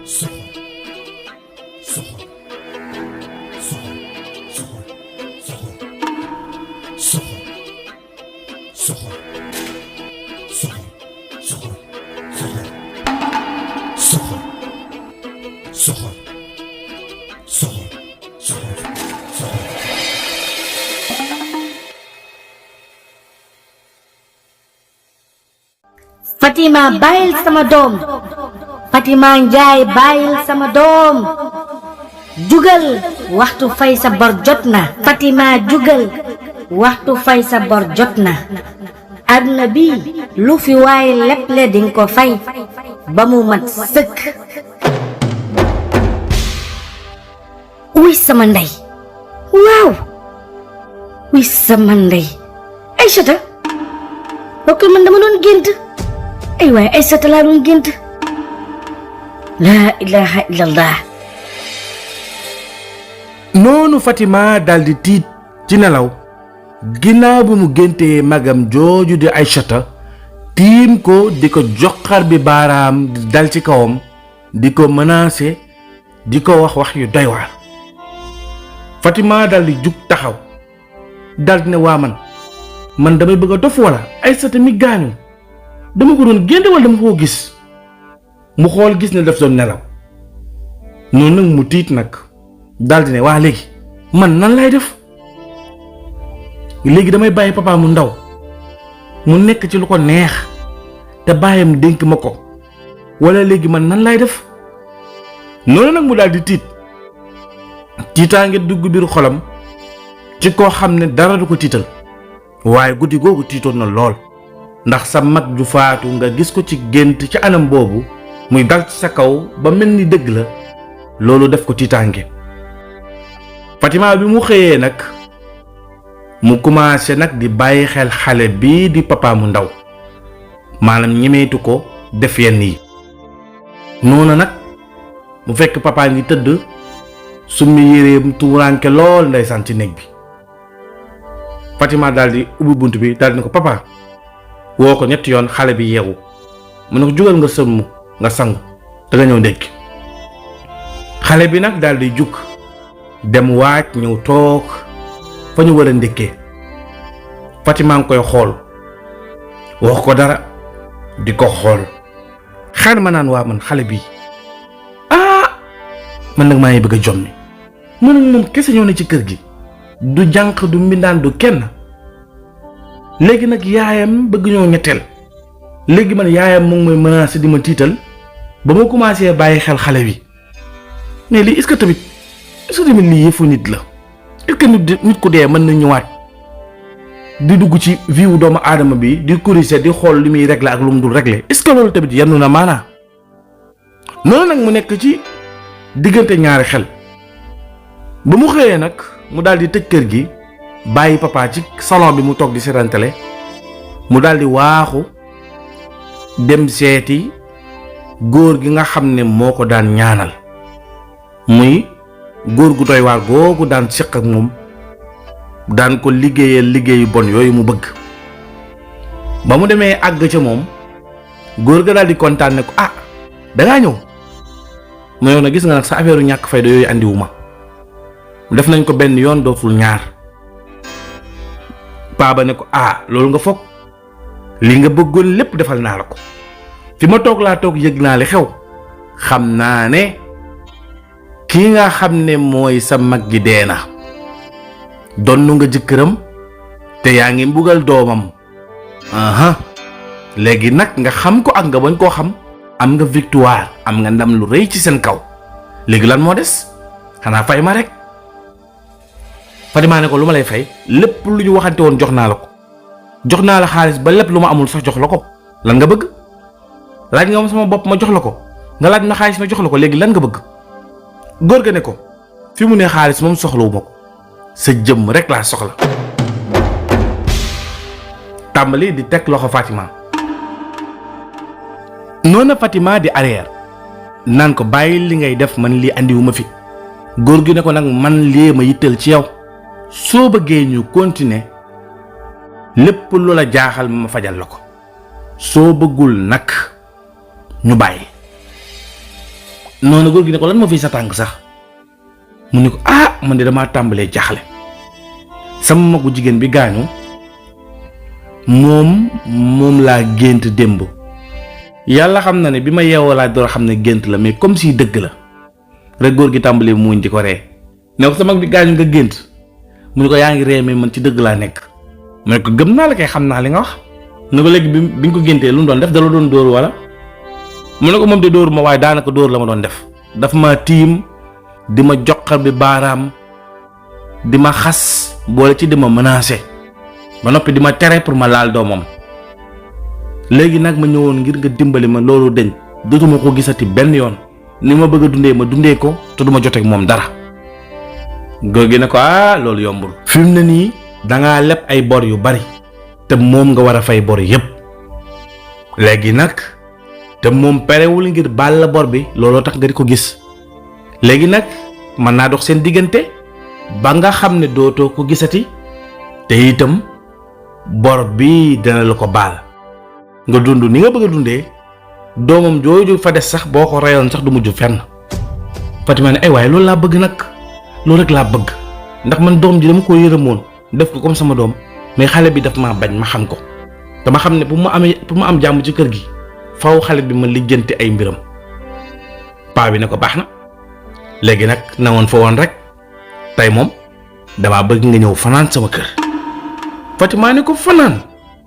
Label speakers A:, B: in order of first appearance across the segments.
A: soxor soxor soxor soxor soxor soxor soxor soxor soxor soxor soxor soxor
B: Fatima bàyyil sama doom Fatima Njaay bàyyil sama doom jugal waxtu fay sa bor jot na Fatima jugal waxtu fay sa bor jot na àdduna bi lu fi waaye lépp le dinga ko fay ba mu mat sëkk wuy sama ndey waaw wuy sama ndey Aysata bokk man dama doon gént ay waay Aysata laa doon gént laa ilaha illallah
C: noonu Fatima daldi tiit ci nelaw ginnaaw bi mu géntee magam jooju di Aysata tiim ko di ko joxar bi baaraam di dal ci kawam di ko menacer di ko wax yu doy waar Fatima daldi jug taxaw daldi ne waa man damay bëgg a dof wala Aysata mi gaañu dama ko doon génte wala dama koo gis mu xool gis ne daf doon nelaw noonu nag mu tiit nag daldi ne waa léegi man nan lay def léegi damay bàyyi papa mu ndaw mu nekk ci lu ko neex te bàyyam dénk ma ko wala léegi man nan lay def noonu nag mu daldi tiitaange dugg biir xolam ci koo xam ne dara du ko tiital waaye guddi googu tiitoon na lool ndax sa mag ju faatu nga gis ko ci gént ci anam boobu muy dal ci sa kaw ba mel ni dëgg la loolu def ko tiitaange Fatima bi mu xëyee nag mu commencé nag di bàyyi xel xale bii di papa mu ndaw maanaam ñemeetu ko def yenn yi noonu nag mu fekk papa ngi tëdd summi yéreem tuuraanke lool ndeysaan ci néeg bi Fatima daldi ubbi bunt bi daldi ne ko papa woo ko ñetti yoon xale bi yeewu mu ne ko jugal nga sëmm nga sangu da nga ñëw ndékki xale bi nag daldi jug dem waaj ñëw toog fa ñu war a ndékkee Fatima ngi koy xool wax ko dara di ko xool xel ma naan waa man xale bi man nag maa ngi bëgg a jommi man ak moom kese ñëw na ci kër gi du jànq du mbindaan du kenn léegi nag yaayam bëgg ñoo ñetteel léegi man yaayam moom mooy menacé di ma tiital ba ma commencé bàyyi xel xale bi mais lii est-ce que tamit lii yëfu nit la est-ce que nit ku dee mën na ñëwaat di dugg ci vie wu doomu aadama bi di corriger di xool li muy régler ak lu mu dul régler est-ce que loolu tamit yenn na maanaa noonu nag mu nekk ci diggante ñaari xel ba mu xëyee nag mu daldi tëj kër gi bàyyi papa ci salon bi mu toog di seetaan télé mu daldi waaxu dem seeti góor gi nga xam ne moo ko daan ñaanal muy góor gu doy waar googu daan siq ak moom daan ko liggéeyal liggéeyu bon yooyu mu bëgg ba mu demee àgg ca moom góor ga daldi kontaan ne ko dangaa ñëw mu yow na gis nga nag sa affaire ñàkk fayda yooyu andiwuma def nañ ko benn yoon dootul ñaar paa ba ne ko loolu nga foog li nga bëggoon lépp defal naa la ko fi ma toog laa toog yëg naa li xew xam naa ne kii nga xam ne mooy sa mag gi dee na donnu nga jëkkëram te yaa ngi mbugal doomam léegi nag nga xam ko ak nga bañ koo xam am nga victoire am nga ndam lu rëy ci seen kaw léegi lan moo des xanaa fay ma rek Fatima ne ko lu ma lay fay lépp lu ñu waxante woon jox naa la ko jox naa la xaalis ba lépp lu ma amul sax jox la ko lan nga bëgg laaj nga ma sama bopp ma jox la ko nga laaj ma xaalis ma jox la ko léegi lan nga bëgg góor ga ne ko fi mu ne xaalis moom soxlawu ma ko sa jëmm rek laa soxla tàmbali di teg loxo Fatima noona Fatima di arrière naan ko bàyyi li ngay def man lii andiwuma fi góor gi ne ko nag man lii ma yitteel ci yow soo bëggee ñu continuer lépp lu la jaaxal ma fajal la ko soo bëggul nag ñu bàyyi noonu góor gi ne ko lan moo fi sa tànk sax mu ne ko ah man de damaa tàmbalee jaaxle sama magu jigéen bi gaañu moom laa gént démb yàlla xam na ne bi ma yeewoo laa door xam ne gént la mais comme si dëgg la rek góor gi tàmbalee muuñ di ko ree ne ko sa mag bi gaañu nga gént mu ne ko yaa ngi ree mais man ci dëgg laa nekk mu ne ko gëm naa la kay xam naa li nga wax ne ko léegi bi nga ko géntee lu mu doon def da la doon dóor wala mu ne ko moom de dóor ma waaye daanaka dóor la ma doon def dafa ma tiim di ma joxar bi baaraam di ma xas boole ci di ma menacé ba noppi di ma tere pour ma laal doomam léegi nag ma ñëwoon ngir nga dimbali ma loolu deñ dootuma ko gisati benn yoon ni ma bëgg a dundee ma dundee ko te duma joteeg moom dara góor gi ne ko loolu yombul fi mu ne nii dangaa leb ay bor yu bari te moom nga war a fay bor yépp léegi nag te moom perewul ngir baal la bor bi looloo tax nga di ko gis léegi nag mën naa dox seen diggante ba nga xam ne dootoo ko gisati te itam bor bi dina la ko baal nga dund ni nga bëgg a dundee doomam jooju fa des sax boo ko reyoon sax du mujj fenn. Fatima ne ay waaye loolu laa bëgg nag loolu rek laa bëgg ndax man doom ji dama ko yërëmoon def ko comme sama doom mais xale bi daf maa bañ ma xam ko dama xam ne pour ma am jàmm ci kër gi faw xale bi ma lijjanti ay mbiram. paa bi ne ko baax na léegi nag na woon fa woon rek tey moom damaa bëgg nga ñëw fanaan sama kër. Fatima ne ko fanaan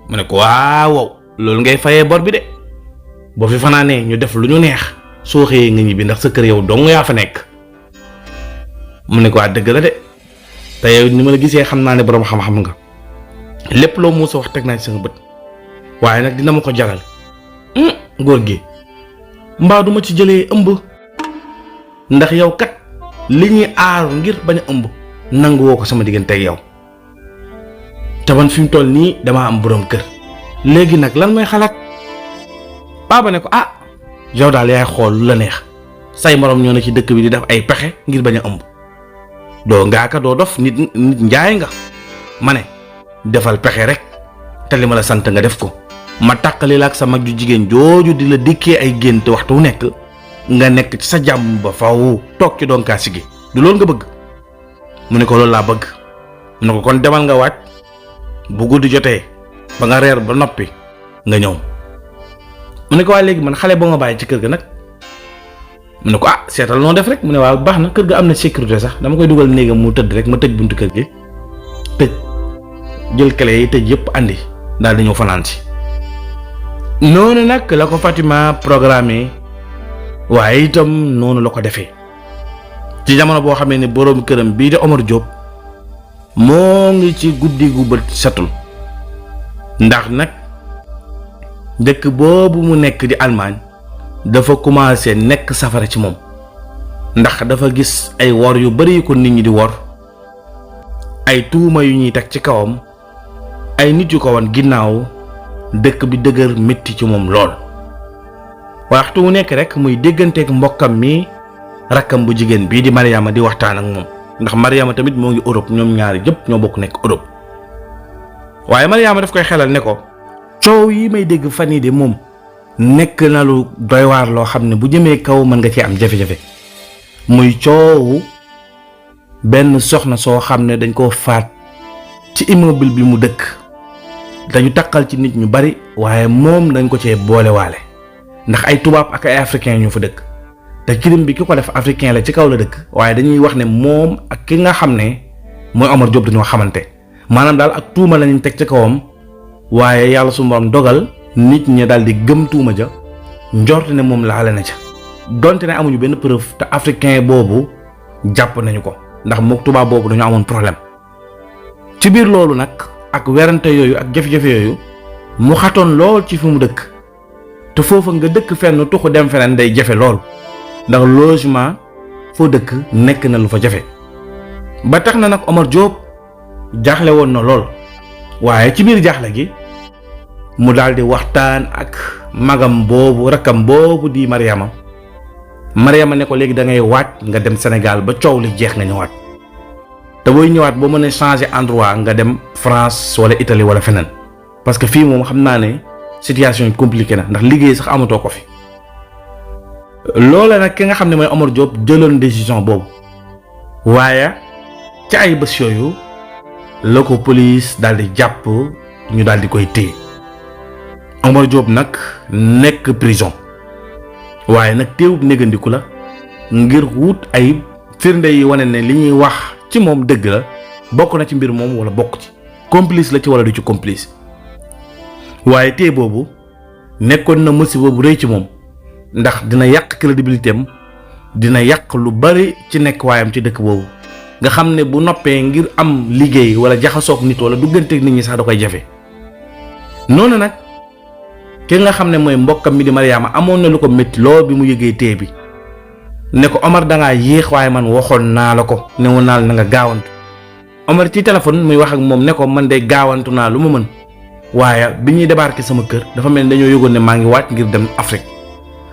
C: mu ne ko waaw loolu ngay fayee bor bi de boo fi fanaanee ñu def lu ñu neex soo xëyee nga ñibbi ndax sa kër yow dong yaa fa nekk. mu ne ko waa dëgg la de te yow ni ma la gisee xam naa ne boroom xam-xam nga lépp loo muusa wax teg naa ci sama bët waaye nag dina ma ko jaral. góor gi mbaa duma ci jëlee ëmb ndax yow kat li ñuy aaru ngir bañ a ëmb nangu woo ko sama diggante ak yow te man fi mu toll nii damaa am boroom kër léegi nag lan mooy xalaat. baaba ne ko yow daal yaay xool lu la neex say morom ñoo ne ci dëkk bi di def ay pexe ngir bañ a ëmb doo ngaaka doo dof nit njaay nga ma ne defal pexe rek te li ma la sant nga def ko ma tàqali la ak sa mag ju jigéen jooju di la dikkee ay gént waxtu wu nekk nga nekk ci sa jàmm ba faw toog ci donkaasi gi du loolu nga bëgg. mu ne ko loolu laa bëgg mu ne ko kon demal nga waaj bu guddi jotee ba nga reer ba noppi nga ñëw. mu ne ko waa léegi man xale boo nga bàyyi ci kër ga nag mu ne ko seetal noo def rek mu ne waaw baax na kër ga am na sécurité sax dama koy dugal néegam mu tëdd rek ma tëj buntu kër gi tëj jël clé yi tëj yëpp andi daal di ñëw fanaan si. noonu nag la ko Fatima programmé waaye itam noonu la ko defee ci jamono boo xamee ne boroom këram bii de Omar Diop moo ngi ci guddi gu bët setul ndax nag dëkk boobu mu nekk di Allemagne dafa commencé nekk safara ci moom ndax dafa gis ay wor yu bari ko nit ñi di wor ay tuuma yu ñuy teg ci kawam ay nit yu ko wan ginnaaw dëkk bi dëgër métti ci moom lool. waxtu wu nekk rek muy dégganteeg mbokkam mi rakkam bu jigéen bii di Mariama di waxtaan ak moom ndax Mariama tamit moo ngi Europe ñoom ñaari yëpp ñoo bokk nekk Europe waaye Mariama daf koy xelal ne ko coow yi may dégg fan yii de moom nekk na lu doy waar loo xam ne bu jëmee kaw mën nga ci am jafe-jafe muy coowu benn soxna soo xam ne dañ koo faat ci immeuble bi mu dëkk dañu takkal ci nit ñu bari waaye moom dañ ko cee boolewaale ndax ay tubaab ak ay africain ñoo fa dëkk te crime bi ki ko def africain la ci kaw la dëkk waaye dañuy wax ne moom ak ki nga xam ne mooy Omar Diop dañoo xamante maanaam daal ak tuuma lañu teg ci kawam waaye yàlla su borom dogal nit ñi daal di gëm tuuma ja njort ne moom laale na ca donte ne amuñu benn preuve te africain boobu jàpp nañu ko ndax mook tubaab boobu dañu amoon problème ci biir loolu nag ak werante yooyu ak jafe-jafe yooyu mu xatoon lool ci fi mu dëkk te foofa nga dëkk fenn tuxu dem feneen day jafe lool ndax logement foo dëkk nekk na lu fa jafe ba tax na nag Omar Diop jaaxle woon na lool waaye ci biir jaaxle gi mu daal di waxtaan ak magam boobu rakkam boobu di Mariama ne ko léegi da ngay waaj nga dem Sénégal ba coow li jeex nga ñëwaat te booy ñëwaat boo mën a changer endroit nga dem France wala Italie wala feneen parce que fii moom xam naa ne situation yi compliqué na ndax liggéey sax amatoo ko fi loola nag ki nga xam ne mooy Omar Diop jëloon décision boobu waaye ci ay bés yooyu la ko police daal di jàpp ñu daal di koy téye Omar Diop nag nekk prison waaye nag teewub négandiku la ngir wut ay firnde yi wane ne li ñuy wax ci moom dëgg la bokk na ci mbir moom wala bokk ci complice la ci wala du ci complice waaye téye boobu nekkoon na musiba bu rëy ci moom ndax dina yàq crédibilité am dina yàq lu bari ci nekk waayam ci dëkk boobu nga xam ne bu noppee ngir am liggéey wala jaxasoog nit wala dugganteeg nit ñi sax da koy jafe noonu nag ki nga xam ne mooy mbokkam mi di Mariama amoon na lu ko métti lool bi mu yëgee téye bi ne ko Omar dangaa yéex waaye man waxoon naa la ko ne woon naa la na nga gaawantu Omar ci téléphone muy wax ak moom ne ko man de gaawantu naa lu ma mën waaye bi ñuy débarquer sama kër dafa mel ni dañoo yëgoon ne maa ngi wàcc ngir dem Afrique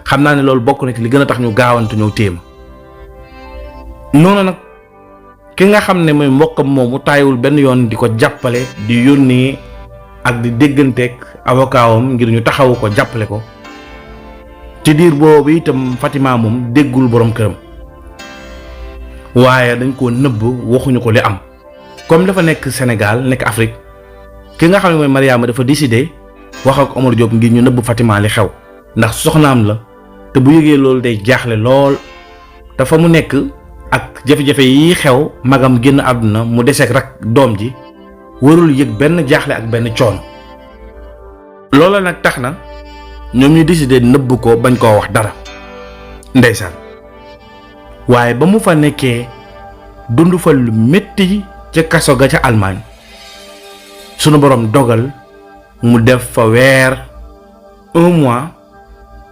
C: xam naa ne loolu bokk na ci li gën a tax ñu gaawantu ñëw téye ma noonu nag ki nga xam ne mooy mbokkam moomu tàyyiwul benn yoon di ko jàppale di yónnee ak di dégganteeg avocat wam ngir ñu taxawu ko jàppale ko ci diir boobu itam Fatima moom déggul borom këram waaye dañ koo nëbb waxuñu ko li am comme dafa nekk Sénégal nekk Afrique ki nga xam ne mooy Mariama dafa décidé wax ak Omar Diop ngir ñu nëbb Fatima li xew ndax soxnaam la te bu yëgee loolu day jaaxle lool te fa mu nekk ak jafe-jafe yi xew magam génn àdduna mu deseeg rak doom ji warul yëg benn jaaxle ak benn coono loola nag tax na ñoom ñu décidé nëbb ko bañ koo wax dara ndeysaan waaye ba mu fa nekkee dund fa lu métti ca kaso ga ca Allemagne sunu borom dogal mu def fa weer 1 mois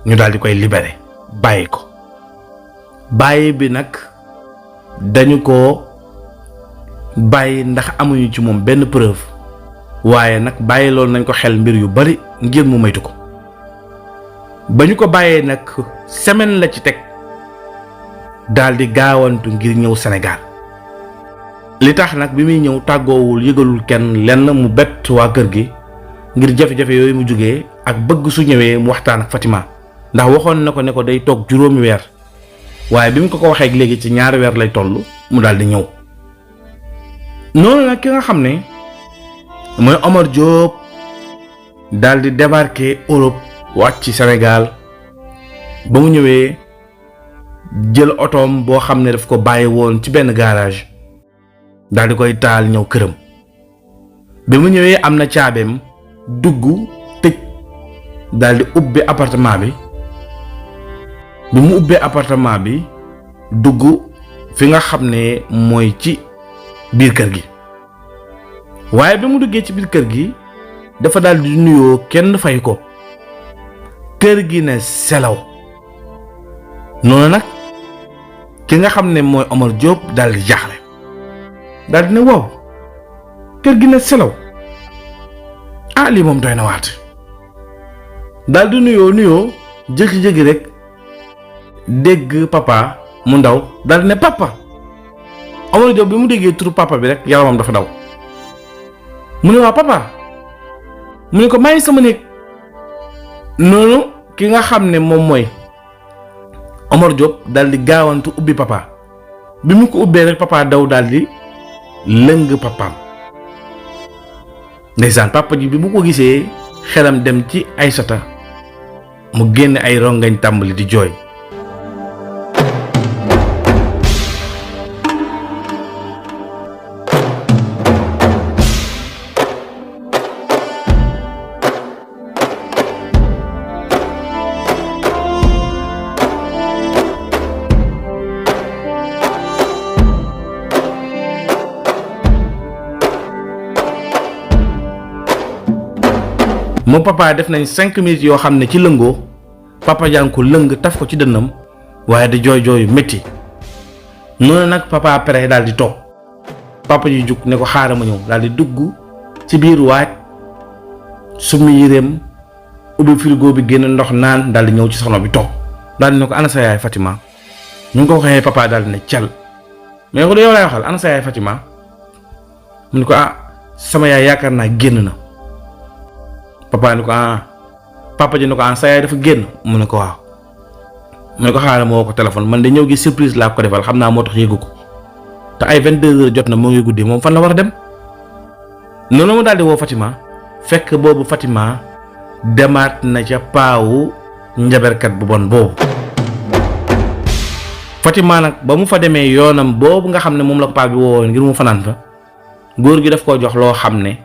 C: ñu daal di koy libéré bàyyi ko bàyyi bi nag dañu ko bàyyi ndax amuñu ci moom benn preuve waaye nag bàyyi loolu nañ ko xel mbir yu bari ngir mu moytu ko ba ñu ko bàyyee nag semaine la ci teg daal di gaawantu ngir ñëw Sénégal li tax nag bi muy ñëw tàggoowul yëgalul kenn lenn mu bett waa kër gi ngir jafe-jafe yooyu mu jógee ak bëgg su ñëwee mu waxtaan ak Fatima ndax waxoon na ko ne ko day toog juróomi weer waaye bi mu ko waxee léegi ci 2 weer lay toll mu daal di ñëw noonu nag ki nga xam ne mooy Omar Diop daal di débarquer Europe wàcc ci Sénégal ba mu ñëwee jël otoom boo xam ne daf ko bàyyi woon ci benn garage daal di koy taal ñëw këram bi mu ñëwee am na caabeem dugg tëj daal di ubbi appartement bi mu ubbee appartement bi dugg fi nga xam ne mooy ci biir kër gi waaye bi mu duggee ci biir kër gi dafa daal di nuyoo kenn fay ko kër gi ne selaw noonu nag ki nga xam ne mooy Omar Diop daal di jaaxle daal di ne waaw kër gi ne selaw lii moom doy na waat daal di nuyoo jékki-jékki rek dégg papa mu ndaw daal di ne papa Omar Diop bi mu déggee turu papa bi rek yaramam dafa daw mu ne waa papa mu ne ko maa ngi sama néeg noonu ki nga xam ne moom mooy Omar Diop daal di gaawantu ubbi papa bi mu ko ubbee rek papa daw daal di lëng papaam ndeysaan papa ji bi bu ko gisee xelam dem ci Aysata mu génne ay rongañ tàmbali di jooy moom papa def nañ 5 minutes yoo xam ne ci lëngoo papa jàng ko lëng taf ko ci dënnam waaye di jooy jooyu métti noonu nag papa pere daal di toog papa ji jug ne ko xaaral ma ñëw daal di dugg ci biir waaj summi yéreem ubbi frigo bi génn ndox naan daal di ñëw ci soxna bi toog daal di ne ko ana sa yaay Fatima ñu ngi ko waxee papa daal di ne cal mais ko da yow lay waxal ana sa yaay Fatima mu ne ko sama yaay yaakaar naa génn na papa ni ko papa ji ne ko sa yaay dafa génn mu ne ko waaw mu ne ko xaaral ma woo ko téléphone man de ñëw gi surprise laa ko defal xam naa moo tax yëgu ko te ay 22h jot na moo ngi guddi moom fan la war a dem. noonu mu daal di woo Fatima fekk boobu Fatima demaat na ca paawu njaberkat bu bon boobu. Fatima nag ba mu fa demee yoonam boobu nga xam ne moom la ko paa bi woo ngir mu fanaan fa góor gi daf koo jox loo xam ne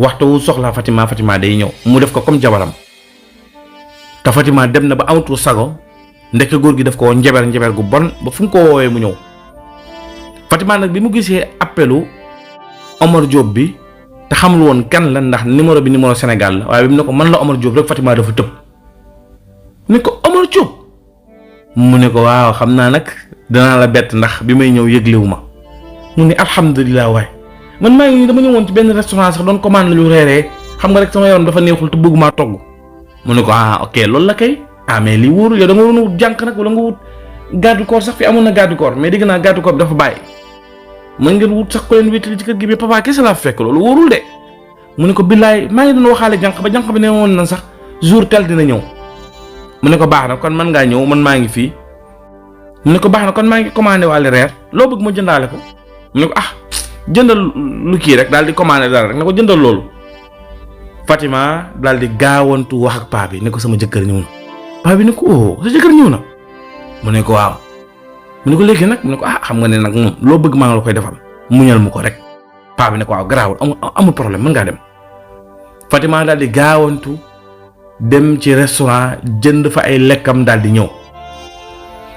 C: waxtu wu soxla Fatima day ñëw mu def ko comme jabaram te Fatima dem na ba amatul sago ndekk góor gi daf ko njaber gu bon ba fu mu ko woowee mu ñëw. Fatima nag bi mu gisee appelu Omar Diop bi te xamul woon kan la ndax numéro bi numéro Sénégal la waaye bi mu ne ko man la Omar Diop rek Fatima dafa tëb ne ko Omar Diop mu ne ko waaw xam naa nag danaa la bett ndax bi may ñëw yëglewu ma mu ne alhamdulilah waay man maa ngi dama ñëwoon ci benn restaurant sax doon commande lu reeree xam nga rek sama yaram dafa neexul te bëgguma togg. mu ne ko ok loolu la kay mais lii wóorul yow da nga waroon a wut jànq nag wala nga wut garde corps sax fi amoon na garde corps mais dégg naa garde corps bi dafa bàyyi mën ngeen wut sax ko leen wéttali ci kër gi bi papa kese laa fekk loolu wóorul de. mu ne ko billaay maa ngi doon waxaale jànq ba jànq bi ne woon na sax jour tel dina ñëw. mu ne ko baax na kon man ngaa ñëw man maa ngi fii mu ne ko baax na kon maa ngi commandé waale reer loo bëgg ma jëndaale ko mu ne ko jëndal lu kii rek daal di commandé dara rek ne ko jëndal loolu. Fatima daal di gaawantu wax ak paa bi ne ko sama jëkkër ñëw na paa bi ne ko sa jëkkër ñëw na mu ne ko waaw mu ne ko léegi nag mu ne ko xam nga ne nag moom loo bëgg maa ngi la koy defal muñal mu ko rek paa bi ne ko waaw garaawul amul problème mën ngaa dem. Fatima daal di gaawantu dem ci restaurant jënd fa ay lekkam daal di ñëw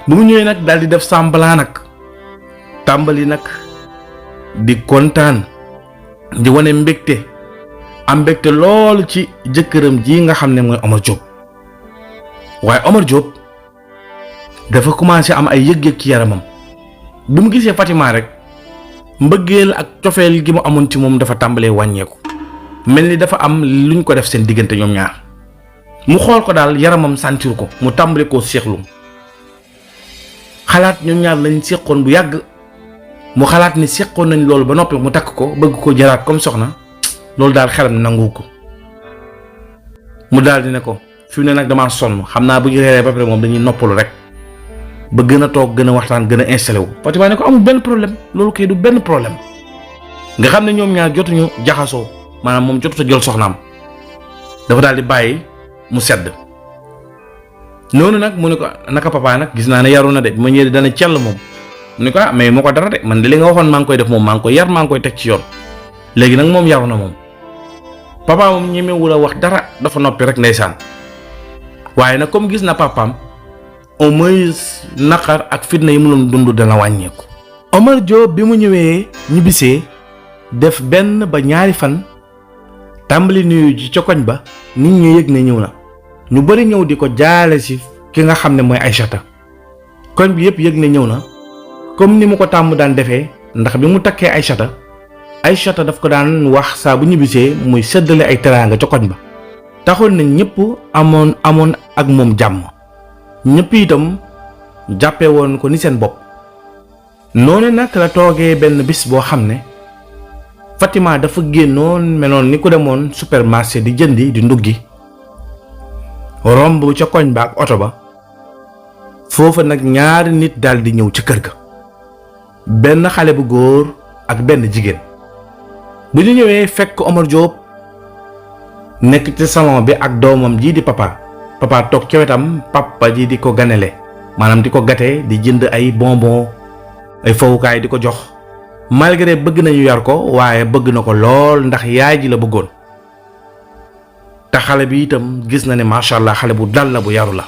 C: bu mu ñëwee nag daal di def semblant nag tàmbali nag di kontaan di wane mbégte am mbégte loolu ci jëkkëram ji nga xam ne mooy Omar Diop waaye Omar Diop dafa commencé am ay yëg-yëg ci yaramam bi mu gisee Fatima rek mbëggeel ak cofeel gi mu amoon ci moom dafa tàmbalee wàññeeku mel ni dafa am luñ ko def seen diggante ñoom ñaar mu xool ko daal yaramam sentir ko mu tàmbali koo seexlu xalaat ñoom ñaar lañ seqoon bu yàgg mu xalaat ni seqoon nañ loolu ba noppi mu takk ko bëgg ko jëlaat comme soxna loolu daal xelam nangu ko mu daal di ne ko fi mu ne nag damaa sonn xam naa bu ñu reeree ba pare moom dañuy noppalu rek ba gën a toog gën a waxtaan gën a installé wu. Fatima ne ko amul benn problème loolu kay du benn problème nga xam ne ñoom ñaar jotuñu jaxasoo maanaam moom jotu sa jël soxnaam dafa daal di bàyyi mu sedd noonu nag mu ne ko naka papa nag gis naa ne yaru na de ma ñëwee dana cell moom mu ne ko mais moo ko dara de man de li nga waxoon maa ngi koy def moom maa ngi koy yar maa ngi koy teg ci yoon léegi nag moom yaru na moom papa moom ñemewul a wax dara dafa noppi rek ndeysaan waaye nag comme gis na papaam au moins naqar ak fitna yi mu doon dund dana wàññeeku. Omar Diop bi mu ñëwee ñibbisee def benn ba ñaari fan tàmbali nuyu ji ca koñ ba nit ñi yëg ne ñëw na ñu bari ñëw di ko jaale si ki nga xam ne mooy Aïchata koñ bi yëpp yëg ne ñëw na comme ni mu ko tàmm daan defee ndax bi mu takkee Aïchata daf ko daan wax saa bu ñibbisee muy séddale ay teraanga ca koñ ba taxoon nañ ñëpp amoon ak moom jàmm ñëpp itam jàppee woon ko ni seen bopp. noonu nag la toogee benn bis boo xam ne Fatima dafa génnoon meloon ni ku demoon supermarché di jëndi di nduggi romb ca koñ ba ak oto ba foofa nag ñaari nit daal di ñëw ci kër ga benn xale bu góor ak benn jigéen bu ñu ñëwee fekk Omar Diop nekk ci salon bi ak doomam ji di papa toog ca wetam papa ji di ko ganele maanaam di ko gate di jënd ay bonbon ay fowukaay di ko jox malgré bëgg nañu yar ko waaye bëgg na ko lool ndax yaay ji la bëggoon te xale bi itam gis na ne macha allah xale bu dal la bu yaru la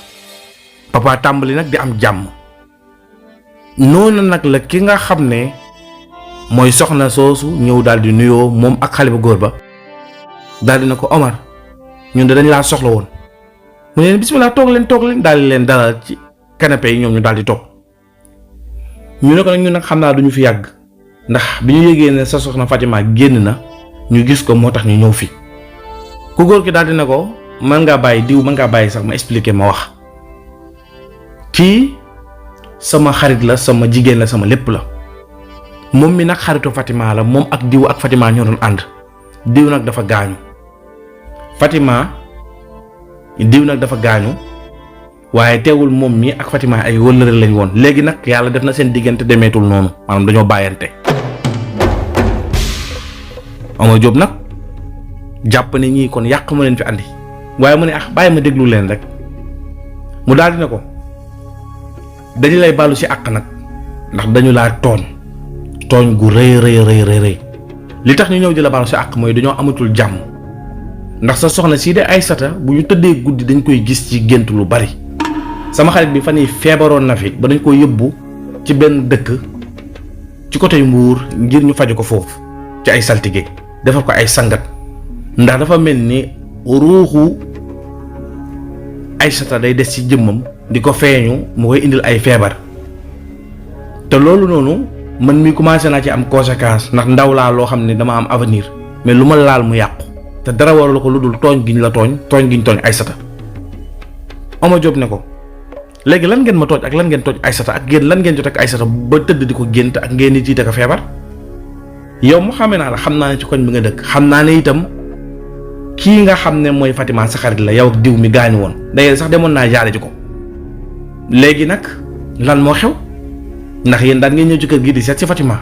C: papa tàmbali nag di am jàmm noonu nag la ki nga xam ne mooy soxna soosu ñëw daal di nuyoo moom ak xale bu góor ba daal di na ko Omar ñun de dañ laa soxla woon mu ne leen bismillah toog leen daal di leen dalal ci canapé yi ñoom ñu daal di toog ñu ne ko nag ñun nag xam naa duñu fi yàgg ndax bi ñu yëgee ne sa soxna Fatima génn na ñu gis ko moo tax ñu ñëw fi ku góor ki daal di ne ko mën ngaa bàyyi diw mën ngaa bàyyi sax ma expliquer ma wax kii sama xarit la sama jigéen la sama lépp la moom mi nag xaritu Fatima la moom ak diw ak Fatima ñoo doon ànd diw nag dafa gaañu waaye teewul moom mi ak Fatima ay wëllëre lañ woon léegi nag yàlla def na seen diggante demeetul noonu maanaam dañoo bàyyante. Omar Diop nag jàpp ne ñii kon yàq ma leen fi andi waaye mu ne bàyyi ma déglu leen rek mu daal di ne ko dañu lay baalu si àq nag ndax dañu laa tooñ gu rëy li tax ñu ñëw di la baalu si àq mooy dañoo amatul jàmm ndax sa soxna sii de Aysata bu ñu tëddee guddi dañ koy gis ci gént lu bari sama xarit bi fan yi feebaroon na fi ba dañ ko yóbbu ci benn dëkk ci côté Mbuur ngir ñu faju ko foofu ci ay saltige defal ko ay sangat ndax dafa mel ni ruuxu Aysata day des ci jëmmam di ko feeñu mu koy indil ay feebar te loolu noonu man mi commencé naa ci am conséquence ndax ndaw laa loo xam ne dama am avenir mais lu ma laal mu yàqu te dara waralu ko lu dul tooñ giñ la tooñ giñ tooñ Aysata. Omar Diop ne ko léegi lan ngeen ma tooj ak lan ngeen tooj Aysata ak yéen lan ngeen jot ak Aysata ba tëdd di ko gént ak ngeen di tiite ko feebar yow mu xamee naa la xam naa ne ci koñ bi nga dëkk xam naa ne itam kii nga xam ne mooy Fatima sa xarit la yow ak diw mi gaañu woon d'ailleurs sax demoon naa jaare ji ko léegi nag lan moo xew ndax yéen daan ngeen ñëw ci kër gi di seet si Fatima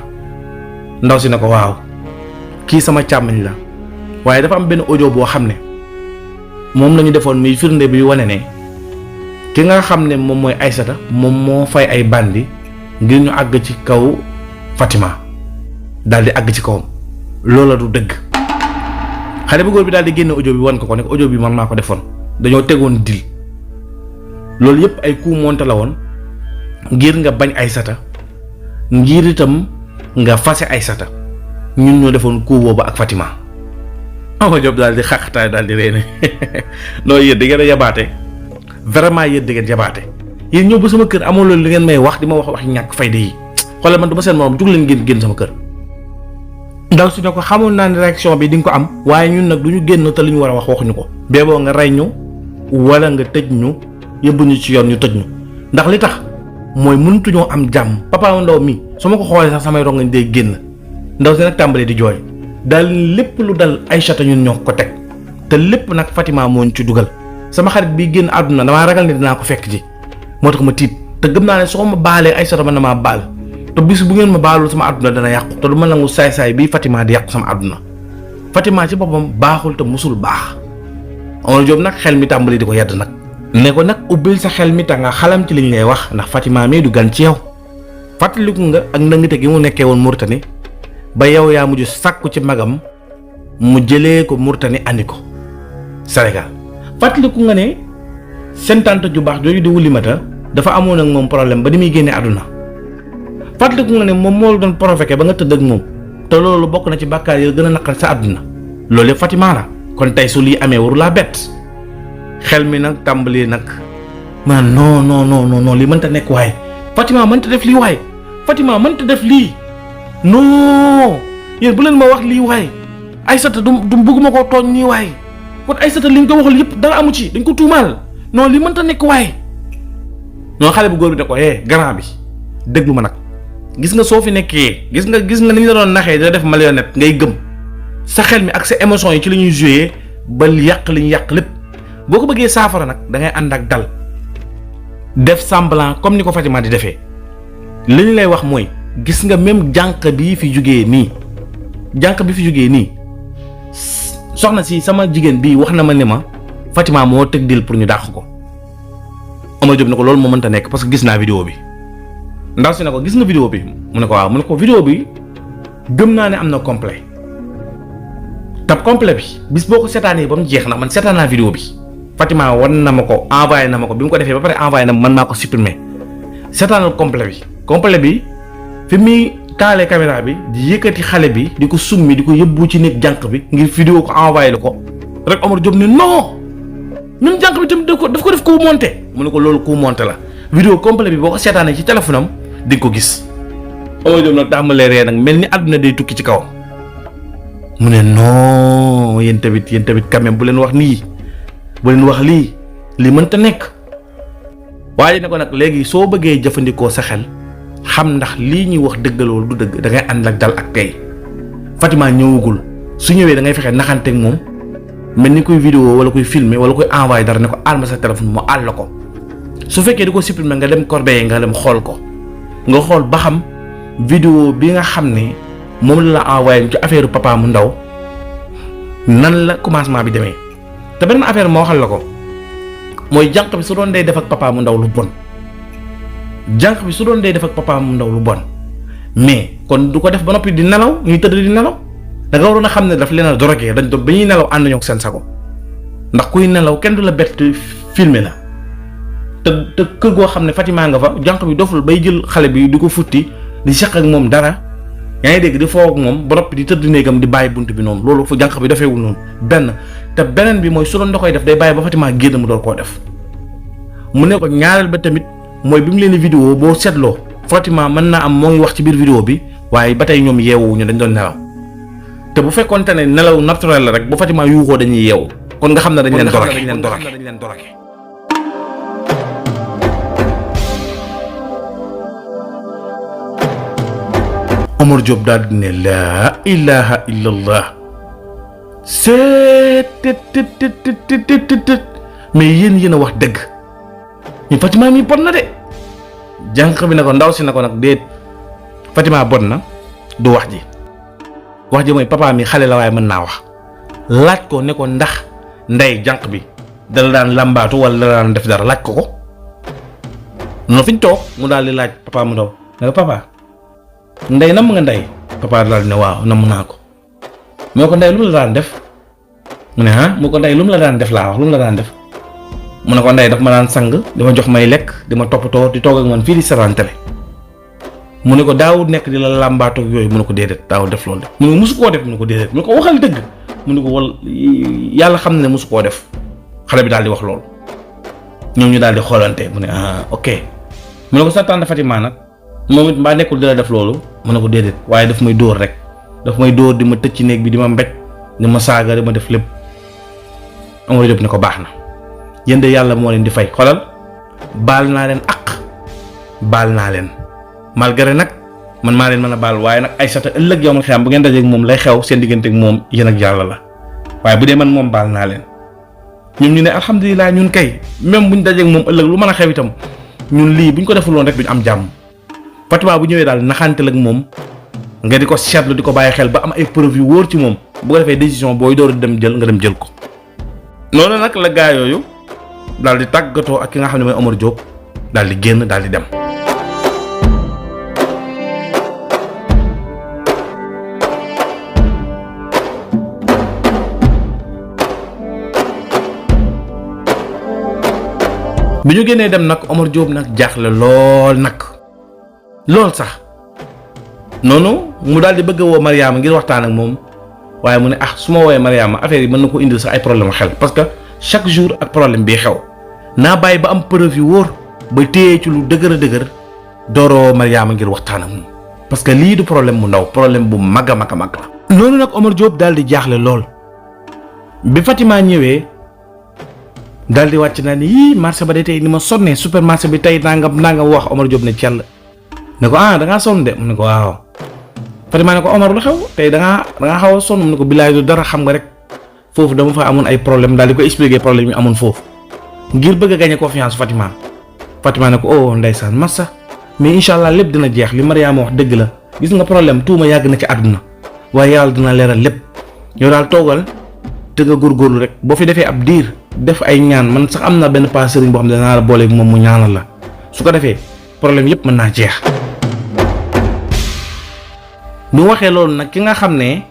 C: ndaw si ne ko waaw kii sama càmmiñ la waaye dafa am benn audio boo xam ne moom la ñu defoon muy firnde bi wane ne ki nga xam ne moom mooy Aysata moom moo fay ay bandi ngir ñu àgg ci kaw Fatima daal di àgg ci kawam loola du dëgg xale bu góor bi daal di génne audio bi wan ko ne audio bi man maa ko defoon dañoo tegoon dil loolu yëpp ay coup monté la woon ngir nga bañ Aysata ngir itam nga fase Aysata ñun ñoo defoon coup boobu ak Fatima. Omar Diop daal di xaqataay daal di reene loolu yéen da ngeen a yabaate vraiment yéen da ngeen yabaate yéen ñëw ba sama kër amoo loolu li ngeen may wax di ma wax ñàkk fayda yi xoolal man du ma seen morom jug leen génn sama kër. ndaw si ne ko xamoon naa ne réaction bi di nga ko am waaye ñun nag du ñu génn te li ñu war a wax waxuñu ko. beeboo nga rey ñu wala nga tëj ñu yóbbu ñu ci yoon ñu tëj ñu ndax li tax mooy mëntuñoo am jàmm papa ndaw mi su ma ko xoolee sax samay rongañ day génn ndaw si nag tàmbalee di jooy. daal lépp lu dal Aysata ñun ñoo ko teg te lépp nag Fatima moo ñu ci dugal sama xarit bi génn àdduna damaa ragal ne dinaa ko fekk ji moo tax ma tiit te gëm naa ne soo ma baalee Aysata man na maa baal te bis bu ngeen ma baalul sama àdduna dana yàqu te du ma nangu saay-saay bii Fatima di yàqu sama àdduna Fatima ci boppam baaxul te musul baax. Omar Diop nag xel mi tàmbali di ko yedd nag ne ko nag ubbil sa xel mi ta nga xalam ci liñ lay wax ndax Fatima mii du gan ci yow fàttaliku nga ak ndëngte gi mu nekkee woon Mauritanie ba yow yaa mujj sàkku ci magam mu jëlee ko Mauritanie andi ko Sénégal fàttaliku nga ne seen tante ju baax jooju di Wulimata dafa amoon ak moom problème ba ni muy génnee àdduna fàttaliku nga ne moom moo doon provoqué ba nga tëdd ak moom te loolu bokk na ci bàkkaar yi gën a naqar sa àdduna loolu yëpp Fatima la kon tey su lii amee waru laa bett xel mi nag tàmbali nag man non lii mënta nekk waaye Fatima mënta def lii waaye Fatima mënta def lii. non yéen bu leen ma wax lii waay Aysata du bëgguma koo tooñ nii waay kon Aysata liñ ko waxal yëpp dara amu ci dañ ko tuumaal non li mënta nekk waay non xale bu góor bi da ko grand bi déglu ma nag gis nga soo fi nekkee gis nga ni ñu la doon naxee dina def marionnette ngay gëm sa xel mi ak sa émotion yi ci la ñuy joué ba yàq li ñu yàq lépp boo ko bëggee saafara nag da ngay ànd ak dal def semblant comme ni ko Fatima di defee li ñu lay wax mooy. gis nga même jànq bi fi jógee nii soxna si sama jigéen bii wax na ma ne ma Fatima moo teg dil pour ñu dàq ko Omar Diop ne ko loolu moo mënta nekk parce que gis naa vidéo bi ndaw si ne ko gis nga vidéo bi mu ne ko waaw mu ne ko vidéo bi gëm naa ne am na complet tab complet bi bis boo ko seetaanee ba mu jeex na man seetaan naa vidéo bi Fatima wan na ma ko envoyé na ma ko bi mu ko defee ba pare envoyé na ma man maa ko supprimer seetaanal complet bi fi muy taalee caméra bi di yëkkati xale bi di ko summi di ko yóbbu ci néeg jànq bi ngir vidéo ko envoyé la ko rek Omar Diop ne non même jànq bi tamit daf ko def coup monté mu ne ko loolu coup monté la vidéo complet bi boo ko seetaanee ci téléphone am di nga ko gis Omar Diop nag tàmbalee ree nag mel ni àdduna day tukki ci kawam mu ne non yéen tamit quand même bu leen wax nii bu leen wax lii mënta nekk waaye ne ko nag léegi soo bëggee jëfandikoo sa xel xam ndax lii ñuy wax dëgg la wala du dëgg da ngay ànd ak dal ak tey Fatima ñëwagul su ñëwee da ngay fexe naxanteeg moom mel ni kuy vidéo wala kuy filmer wala kuy envoyé dara ne ko àll ma sa téléphone mu àll ko su fekkee di ko supprimer nga dem corbeille nga dem xool ko nga xool ba xam vidéo bi nga xam ne moom la envoyé ci affaire papa mu ndaw nan la commencement bi demee. te benn affaire moo waxal la ko mooy jànq bi su doon day def ak papa mu ndaw lu bon jànq bi su doon day def ak papa mu ndaw lu bon mais kon du ko def ba noppi di nelaw ñuy tëdd di nelaw da nga waroon a xam ne daf leen a drogué dañ doon ba ñuy nelaw ànd ñoo seen sago ndax kuy nelaw kenn du la bett filmer la te kër goo xam ne Fatima nga fa jànq bi doful bay jël xale bi di ko futti di seq ak moom dara yaa ngi dégg di foo ak moom ba noppi di tëdd néegam di bàyyi bunt bi noonu loolu fa jànq bi defeewul noonu benn te beneen bi mooy su doon da koy def day bàyyi ba Fatima génn mu door koo def mu ne ko ñaareel ba tamit mooy bi mu leen vidéo boo seetloo Fatima mën naa am moo ngi wax ci biir vidéo bi waaye ba tey ñoom yeewuñu dañ doon nelaw te bu fekkoonte ne nelaw naturel la rek bu Fatima yuuxoo dañuy yeewu kon nga xam ne dañ leen doroke Omar Diop daal di ne laa ilaha illallah mais yéen a wax dëgg ñu Fatima mi bon na de jànq bi ne ko ndaw si na ko nag déet Fatima bon na du wax ji mooy papa mi xale la waaye mën naa wax laaj ko ne ko ndax ndey jànq bi dala daan làmbaatu wala dala daan def dara laaj ko noonu fi ñu toog mu daal di laaj papa mu ndaw ne ko papa ndey namm nga ndey papa daal ne waaw namm naa ko moo ko ndey lu mu la daan def mu ne mu ko ndey lu mu la daan def laa wax lu mu la daan def mu ne ko ndey daf ma daan sang di ma jox may lekk di ma toppatoo di toog ak man fii di seetaan télé mu ne ko daawul nekk di la làmbaatoog yooyu mu ne ko déedéet daawul def loolu de mu ne ko musu koo def mu ne ko déedéet mu ne ko waxal dëgg mu ne ko wal yàlla xam ne musu koo def xale bi daal di wax loolu ñoom ñu daal di xoolante mu ne ok mu ne ko sa tante Fatima nag moom it mbaa nekkul di la def loolu mu ne ko déedéet waaye daf may dóor rek daf may dóor di ma tëj ci néeg bi di ma mbéj di ma saaga di ma def lépp Omar Diop ne ko baax na yéen de yàlla moo leen di fay xolal baal naa leen baal naa leen malgré nag man maa leen mën a baal waaye nag ay sata ëllëg yow ma xam bu ngeen dajeeg moom lay xew seen diggante ak moom yéen ak yàlla la waaye bu dee man moom baal naa leen ñun ñu ne alhamdulilah ñun kay même buñ dajeeg moom ëllëg lu mën a xew itam ñun lii buñ ko defuloon rek duñ am jàmm Fatima bu ñëwee daal naxantel ak moom nga di ko seetlu di ko bàyyi xel ba am ay preuve yu wóor ci moom bu ko defee décision booy door dem jël nga dem jël ko. noonu nag la gaa yooyu daal di tàggatoo ak ki nga xam ne mooy Omar Diop daal di génn daal di dem. bi ñu génnee dem nag Omar Diop nag jaaxle lool sax noonu mu daal di bëgg a woo Mariama ngir waxtaan ak moom waaye mu ne su ma woowee Mariama affaire yi mën na ko indil sax ay problème xel parce que chaque jour ak problème bii xew naa bàyyi ba am preuve yu wóor ba téye ci lu dëgër a dëgër dooroo Mariama ngir waxtaan ak moom parce que lii du problème bu ndaw problème bu mag a mag la. noonu nag Omar Diop daal di jaaxle lool bi Fatima ñëwee daal di wàcc naa ni yii marché ba de tey ni ma sonnee supermarché bi tey nangam wax Omar Diop ne cell ne ko da ngaa sonn de mu ne ko waaw Fatima ne ko Omar lu xew tey da ngaa xaw a sonn mu ne ko bilaay du dara xam nga rek foofu dama fa amoon ay problème daal di ko expliquer problème yi amoon foofu ngir bëgg a gagner confiance Fatima ne ko ndeysaan massa mais incha allah lépp dina jeex li Mariama wax dëgg la gis nga problème tuuma yàgg na ci àdduna waaye yàlla dina leeral lépp yow daal toogal te nga góorgóorlu rek boo fi defee ab diir def ay ñaan man sax am na benn pas sëriñ boo xam ne danaa la booleeg moom mu ñaanal la su ko defee problème yëpp mën naa jeex. ñu waxee loolu nag ki nga xam ne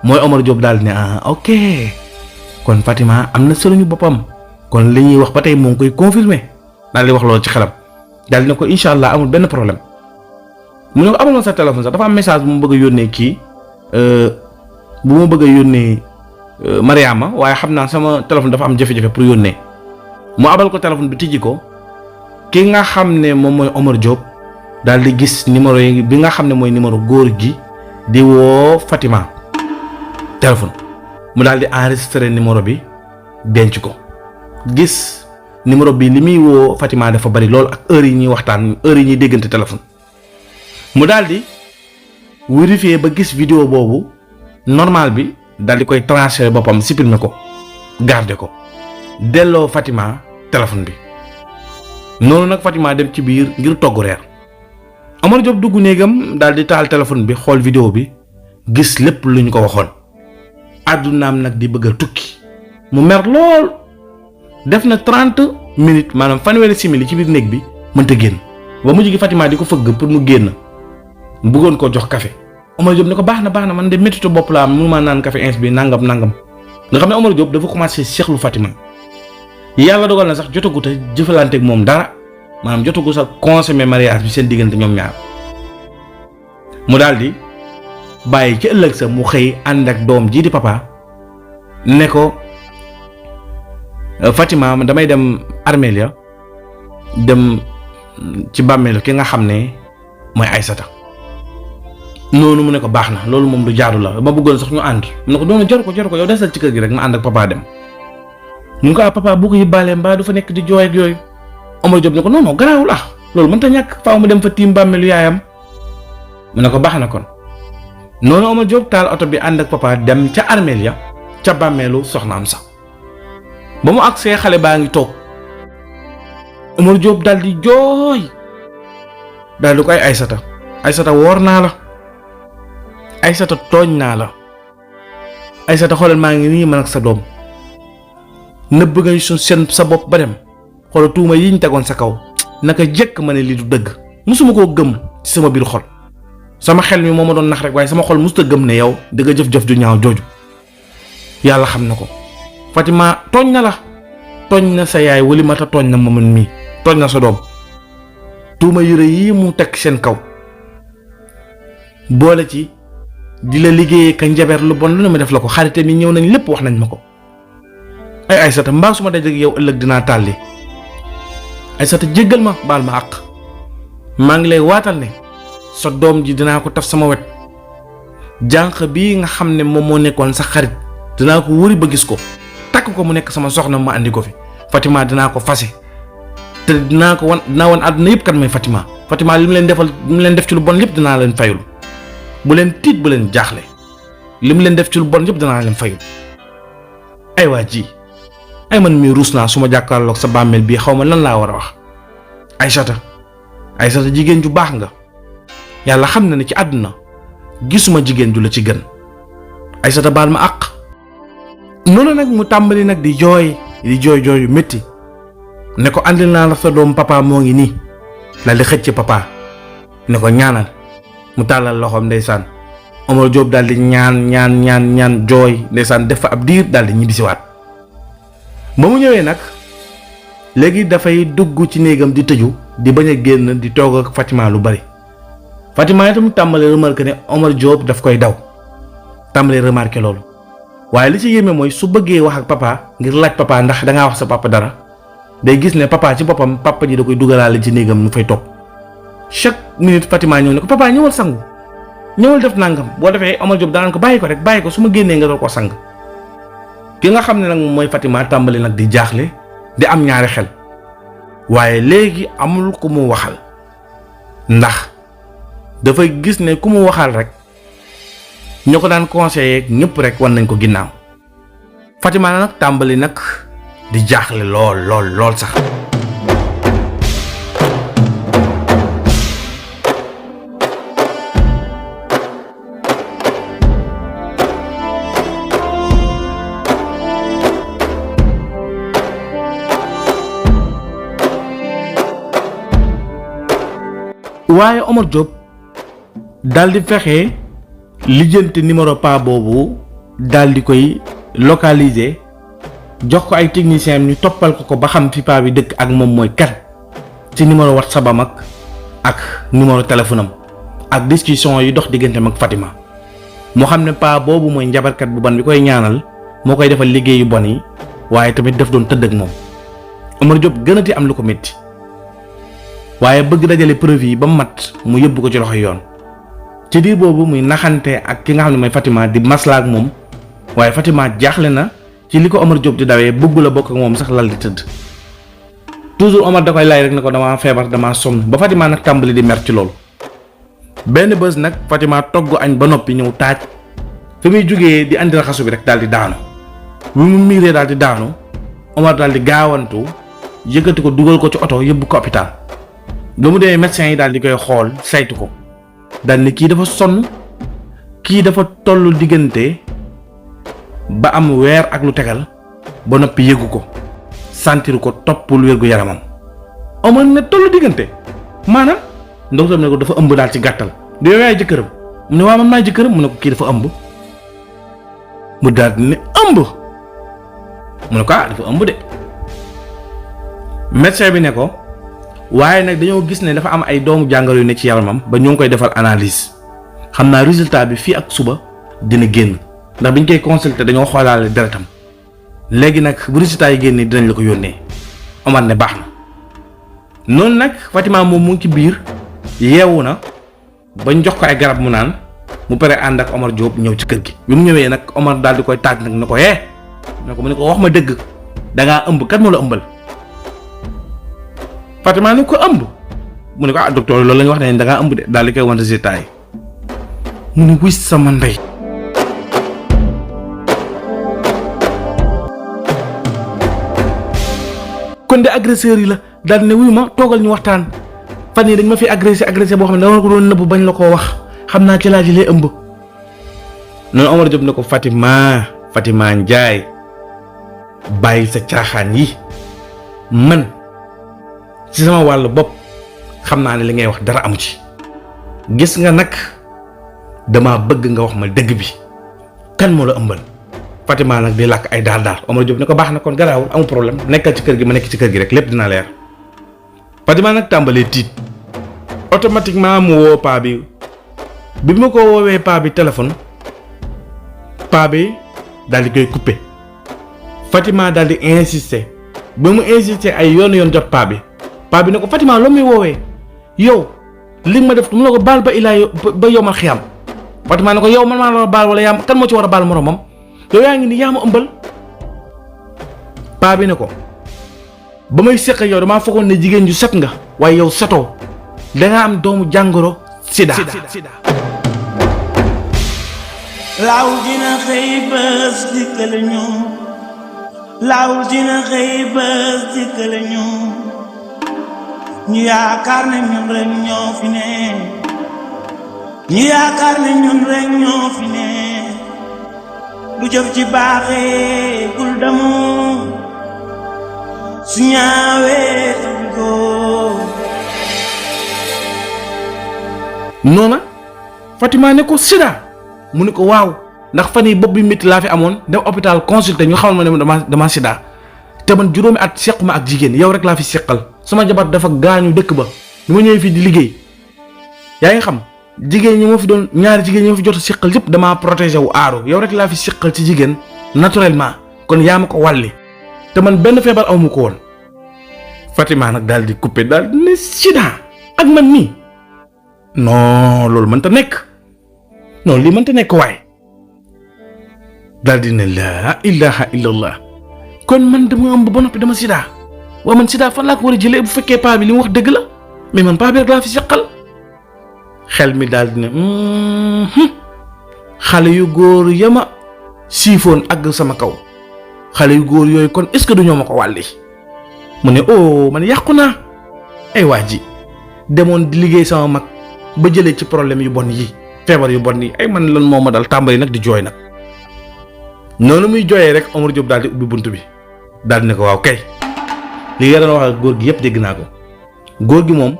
C: mooy Omar Diop daal di ne ok kon Fatima am na sëriñu boppam kon li ñuy wax ba tey moo ngi koy confirmer daal di wax loolu ci xelam daal di ne ko incha allah amul benn problème mu ne ko amoon sa téléphone sax dafa am message bu mu bëgg a yónnee kii bu ma bëgg a yónnee Mariama waaye xam naa sama téléphone dafa am jafe-jafe pour yónnee mu abal ko téléphone bi tijji ko ki nga xam ne moom mooy Omar Diop daal di gis numéro yi bi nga xam ne mooy numéro góor gi di woo Fatima téléphone mu daal di enregistré numéro bi denc ko gis numéro bi li muy woo Fatima dafa bari lool ak heure yi ñuy waxtaan heure yi ñuy déggante téléphone mu daal di vérifier ba gis vidéo boobu normal bi daal di koy transféré boppam supprimer ko garder ko delloo Fatima téléphone bi noonu nag Fatima dem ci biir ngir togg reer. Omar Diop dugg néegam daal di taal téléphone bi xool vidéo bi gis lépp luñ ko waxoon àddunaam nag di bëgg a tukki mu mer lool. def na 30 minutes maanaam fanweeri simili ci biir néeg bi mënta génn ba mujj gi Fatima di ko fëgg pour mu génn mu bëggoon koo jox café Omar Diop ne ko baax na man de méttitu bopp laa am mënumaa naan café ins bi nangam nga xam ne Omar Diop dafa commencé seexlu Fatima yàlla dogal na sax jotagut a jëfalanteeg moom dara maanaam jotagu sax consommer mariage bi seen diggante ñoom ñaar mu daal di bàyyi ci ëllëg sa mu xëy ànd ak doom jii di papa ne ko Fatima damay dem armeel ya dem ci bàmmeelu ki nga xam ne mooy Aysata noonu mu ne ko baax na loolu moom du jaadu la ma bëggoon sax ñu ànd mu ne ko doon jaru ko yow desal ci kër gi rek ma ànd ak papa dem ñu ko papa bu ko yibbaale mbaa du fa nekk di jooy ak yooyu Omar Diop ne ko non garaawul loolu mënta ñàkk faaw mu dem fa tiim bàmmeelu yaayam mu ne ko baax na kon noonu Omar Diop taal oto bi ànd ak papa dem ca armeel ya ca bàmmeelu soxnaam sax ba mu agsee xale baa ngi toog Omar Diop daal di jooy daal di koy Aysata woor naa la Aysata tooñ naa la Aysata xoolal maa ngi nii man ak sa doom nëbb nga seen sa bopp ba dem xoolal tuuma yi ñu tegoon sa kaw naka jëkk ma ne lii du dëgg musuma koo gëm ci sama biir xol sama xel mi moo ma doon nax rek waaye sama xol musta gëm ne yow di nga jëf-jëf ju ñaaw jooju yàlla xam na ko Fatima tooñ na la tooñ na sa yaay Walimata tooñ na ma man mii tooñ na sa doom tuuma yu rëy yi mu teg seen kaw boole ci di la liggéeyee ka njaber lu bon lu ne ma def la ko xarite mi ñëw nañ lépp wax nañ ma ko ay Aysata mbaa su ma dajeg yow ëllëg dinaa tàlli Aysata jéggal ma baal ma àq maa ngi lay waatal ne sa doom ji dinaa ko taf sama wet jànq bii nga xam ne moom moo nekkoon sa xarit dinaa ko wëri ba gis ko takk ko mu nekk sama soxna ma andi ko fi Fatima dinaa ko fase te dinaa wan àdduna yëpp kat may Fatima li mu leen def ci lu bon lépp dinaa leen fayul bu leen tiit bu leen jaaxle li mu leen def ci lu bon yëpp dinaa leen fayul ay waa ji ay man mii ruus naa su ma jàkkaarloog sa bàmmeel bii xaw ma lan laa war a wax Aysata jigéen ju baax nga yàlla xam na ne ci àdduna gisuma jigéen ju la ci gën Aysata baal ma àq noonu nag mu tàmbali nag di jooy yu métti ne ko andil naa la sa doom papa moo ngi nii la di xëcc papa ne ko ñaanal mu tàllal loxoom ndeysaan Omar Diop daal di ñaan jooy ndeysaan def fa ab diir daal di ñibbisiwaat ba mu ñëwee nag léegi dafay dugg ci néegam di tëju di bañ a génn di toog ak Fatima lu bari Fatima itam tàmbalee remarqué ne Omar Diop daf koy daw tàmbalee remarqué loolu waaye li ci yéeme mooy su bëggee wax ak papa ngir laaj papa ndax dangaa wax sa papa dara day gis ne papa ci boppam papa ji da koy dugalaale ci néegam ñu fay toog chaque minute Fatima ñëw ne ko papa ñëwal sangu ñëwal def nangam boo defee Omar Diop danaan ko bàyyi ko su ma génnee nga doon ko sang ki nga xam ne nag mooy Fatima tàmbali nag di jaaxle di am ñaari xel waaye léegi amul ku mu waxal ndax dafay gis ne ku mu waxal rek ñoo ko daan conseiller ñëpp rek wan nañ ko ginnaaw Fatima nag tàmbali nag di jaaxle lool sax. waaye Omar Diop daal di fexe lijjanti numéro pa boobu daal di koy localiser jox ko ay techniciens ñu toppal ko ba xam fi pa bi dëkk ak moom mooy kan ci numéro WhatsApp am ak numéro téléphone am ak discussion yi dox digganteem ak Fatima moo xam ne pa boobu mooy njabarkat bu ban bi koy ñaanal moo koy defal liggéey yu bon yi waaye tamit daf doon tëdd ak moom Omar Diop gënati am lu ko métti waaye bëgg dajale preuve yi ba mat mu yóbbu ko ci loxo yoon ci diir boobu muy naxante ak ki nga xam ne mooy Fatima di masla ak moom waaye Fatima jaaxle na ci li ko Omar Diop di dawee bëggu la bokk ak moom sax lal di tëdd toujours Omar da koy lay rek ne ko damaa feebar damaa sonn ba Fatima nag tàmbali di mer ci loolu benn bés nag Fatima togg añ ba noppi ñëw taaj fi muy jógee di andi raxasu bi rek daal di daanu bi mu miiree daal di daanu Omar daal di gaawantu yëkkati ko dugal ko ci oto yóbbu ko hôpital. ba mu demee médecin yi daal di koy xool saytu ko daal ni kii dafa sonn, kii dafa tollu diggante ba am weer ak lu tegal ba noppi yëgu ko sentir ko toppul wér gu yaramam. Omar ne tollu diggante maanaam docteur ne ko dafa ëmb daal ci gàttal. du yow yaay jëkkëram mu ne waaw man maay jëkkëram mu ne ko kii dafa ëmb. mu daal di ne ëmb mu ne ko dafa ëmb de. médecin bi ne ko waaye nag dañoo gis ne dafa am ay doomu jàngoro yu ne ci yaramam ba ñoo ngi koy defal analyse xam naa résultat bi fii ak suba dina génn ndax biñ koy consulter dañoo xoolaale deretam léegi nag bu résultat yi génnee dinañ la ko yónnee. Omar ne baax na noonu nag Fatima moom mu ngi ci biir yeewu na bañ jox ko ay garab mu naan mu pare ànd ak Omar Diop ñëw ci kër gi. bi mu ñëwee nag Omar daal di koy taaj nag ne ko mu ne ko wax ma dëgg dangaa ëmb kat moo la ëmbal. Fatima ne ko ëmb mu ne ko docteur loolu la ñu wax ne dangaa ëmb de daal di koy wan résultat yi mu ne wuy sama ndey. kon de agresseur yi la daal ne wuy ma toogal ñu waxtaan fan yi dañ ma fi agressé boo xam ne dama ko doon nëbb bañ la koo wax xam naa ci laa ji lay ëmb. noonu Omar Diop ne ko Fatima Ndiaye bàyyi sa caaxaan yi man ci sama wàllu bopp xam naa ne li ngay wax dara amu ci gis nga nag dama bëgg nga wax ma dëgg bi kan moo la ëmbal. Fatima nag di làkk ay daal Omar Diop ne ko baax na kon garaawul amul problème nekkal ci kër gi ma nekk ci kër gi rek lépp dina leer. Fatima nag tàmbalee tiit automatiquement mu woo paa bi ma ko woowee paa bi téléphone paa bi daal di koy coupé. Fatima daal di insister ba mu insister ay yoon jot paa bi ne ko Fatima loo muy woowee yow li ma def mu la ko baal ba ilaa ba yomal xiyam. Fatima ne ko yow man maa la baal wala yaa kan moo ci war a baal moromam yow yaa ngi ni yaa ma ëmbal. paa bi ne ko ba may seq yow damaa foogoon ne jigéen ju set nga waaye yow setoo danga am doomu jàngoro sida.
D: laaw dina xëy bés dikkal ñu laaw dina xëy bés dikkal ñu yaakaar ne ñun rek ñoo fi ne ñu yaakaar ne ñun rek ñoo fi ne bu jëf ci baaxee bul damu su ñaawee tabigo.
C: noona Fatima ne ko sida mu ne ko waaw ndax fan yi bopp bi métti laa fi amoon dem hôpital consulté ñu xamal ma ne dama sida te man juróomi at seq ma ak jigéen yow rek laa fi seqal sama jabar dafa gaañu dëkk ba ñu ma ñëwee fii di liggéey yaa ngi xam jigéen ñi ma fi doon ñaari jigéen ñi ma fi jot a seqal yëpp damaa protégé wu aaru yow rek laa fi seqal ci jigéen naturellement kon yaa ma ko wàlli te man benn feebar amu ko woon. Fatima nag daal di coupé daal di ne sida ak man nii non loolu mënta nekk non lii mënta nekk waaye daal di ne laa ilaha illallah kon man dama am ba noppi dama sida waaw man sida fan laa ko war a jëlee bu fekkee paa bi li mu wax dëgg la mais man paa bi rek laa fi seqal. xel mi daal di ne xale yu góor yama siifoon àgg sama kaw xale yu góor yooyu kon est-ce que du ñoo ma ko wàlli mu ne man yàqu naa ay waa ji demoon di liggéey sama mag ba jëlee ci problème yu bon yi feebar yu bon yi ay man lan moo ma dal tàmbali nag di jooy nag. noonu muy jooyee rek Omar Diop daal di ubbi bunt bi daal di ne ko waaw kay li nga doon wax ak góor gi yëpp dégg naa ko góor gi moom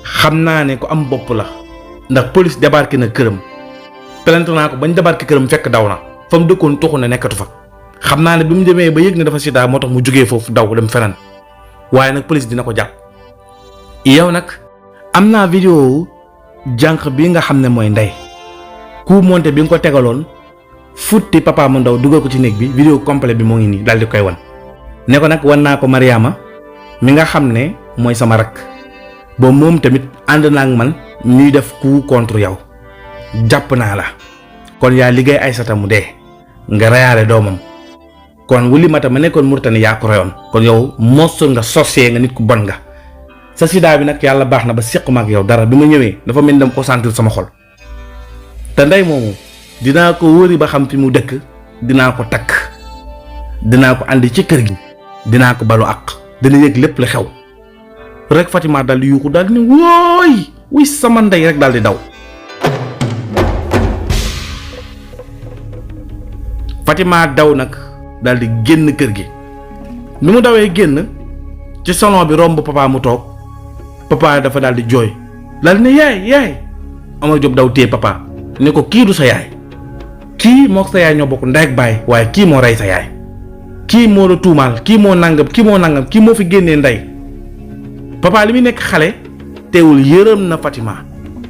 C: xam naa ne ko am bopp la ndax police débarqué na këram plainte naa ko bañ débarqué këram fekk daw na fa mu dëkkoon tuxu ne nekkatu fa xam naa ne bi mu demee ba yëg ne dafa sida moo tax mu jógee foofu daw dem feneen waaye nag police dina ko jàpp. yow nag am naa vidéo jànq bi nga xam ne mooy ndey ku monté bi nga ko tegaloon futti papa mu ndaw dugal ko ci néeg bi vidéo complet bi moo ngi nii daal di koy wan ne ko nag wan naa ko Mariama mi nga xam ne mooy sama rakk ba moom tamit ànd naa ak man ñuy def coup contre yow jàpp naa la kon yaa liggéey Aysata mu dee nga reyaale doomam kon wuli mata ma nekkoon Murtani yaa ko reyoon kon yow monstre nga sorcier nga nit ku bon nga sa sida bi nag yàlla baax na ba sequma ak yow dara bi ma ñëwee dafa mel ni dama ko sentir sama xol te ndey moomu dinaa ko wëri ba xam fi mu dëkk dinaa ko takk dinaa ko andi ci kër gi dinaa ko balu àq dana yëg lépp la xew rek Fatima daal di yuuxu daal di ne wooy wuy sama ndey rek daal di daw. Fatima daw nag daal di génn kër gi bi mu dawee génn ci salon bi romb papa mu toog papa dafa daal di jooy daal di ne yaay Omar Diop daw téye papa ne ko kii du sa yaay kii moo sa yaay ñoo bokk ndey ak baay waaye kii moo rey sa yaay kii moo la tuumaal kii moo nangam kii moo fi génnee ndey. papa li muy nekk xale teewul yërëm na Fatima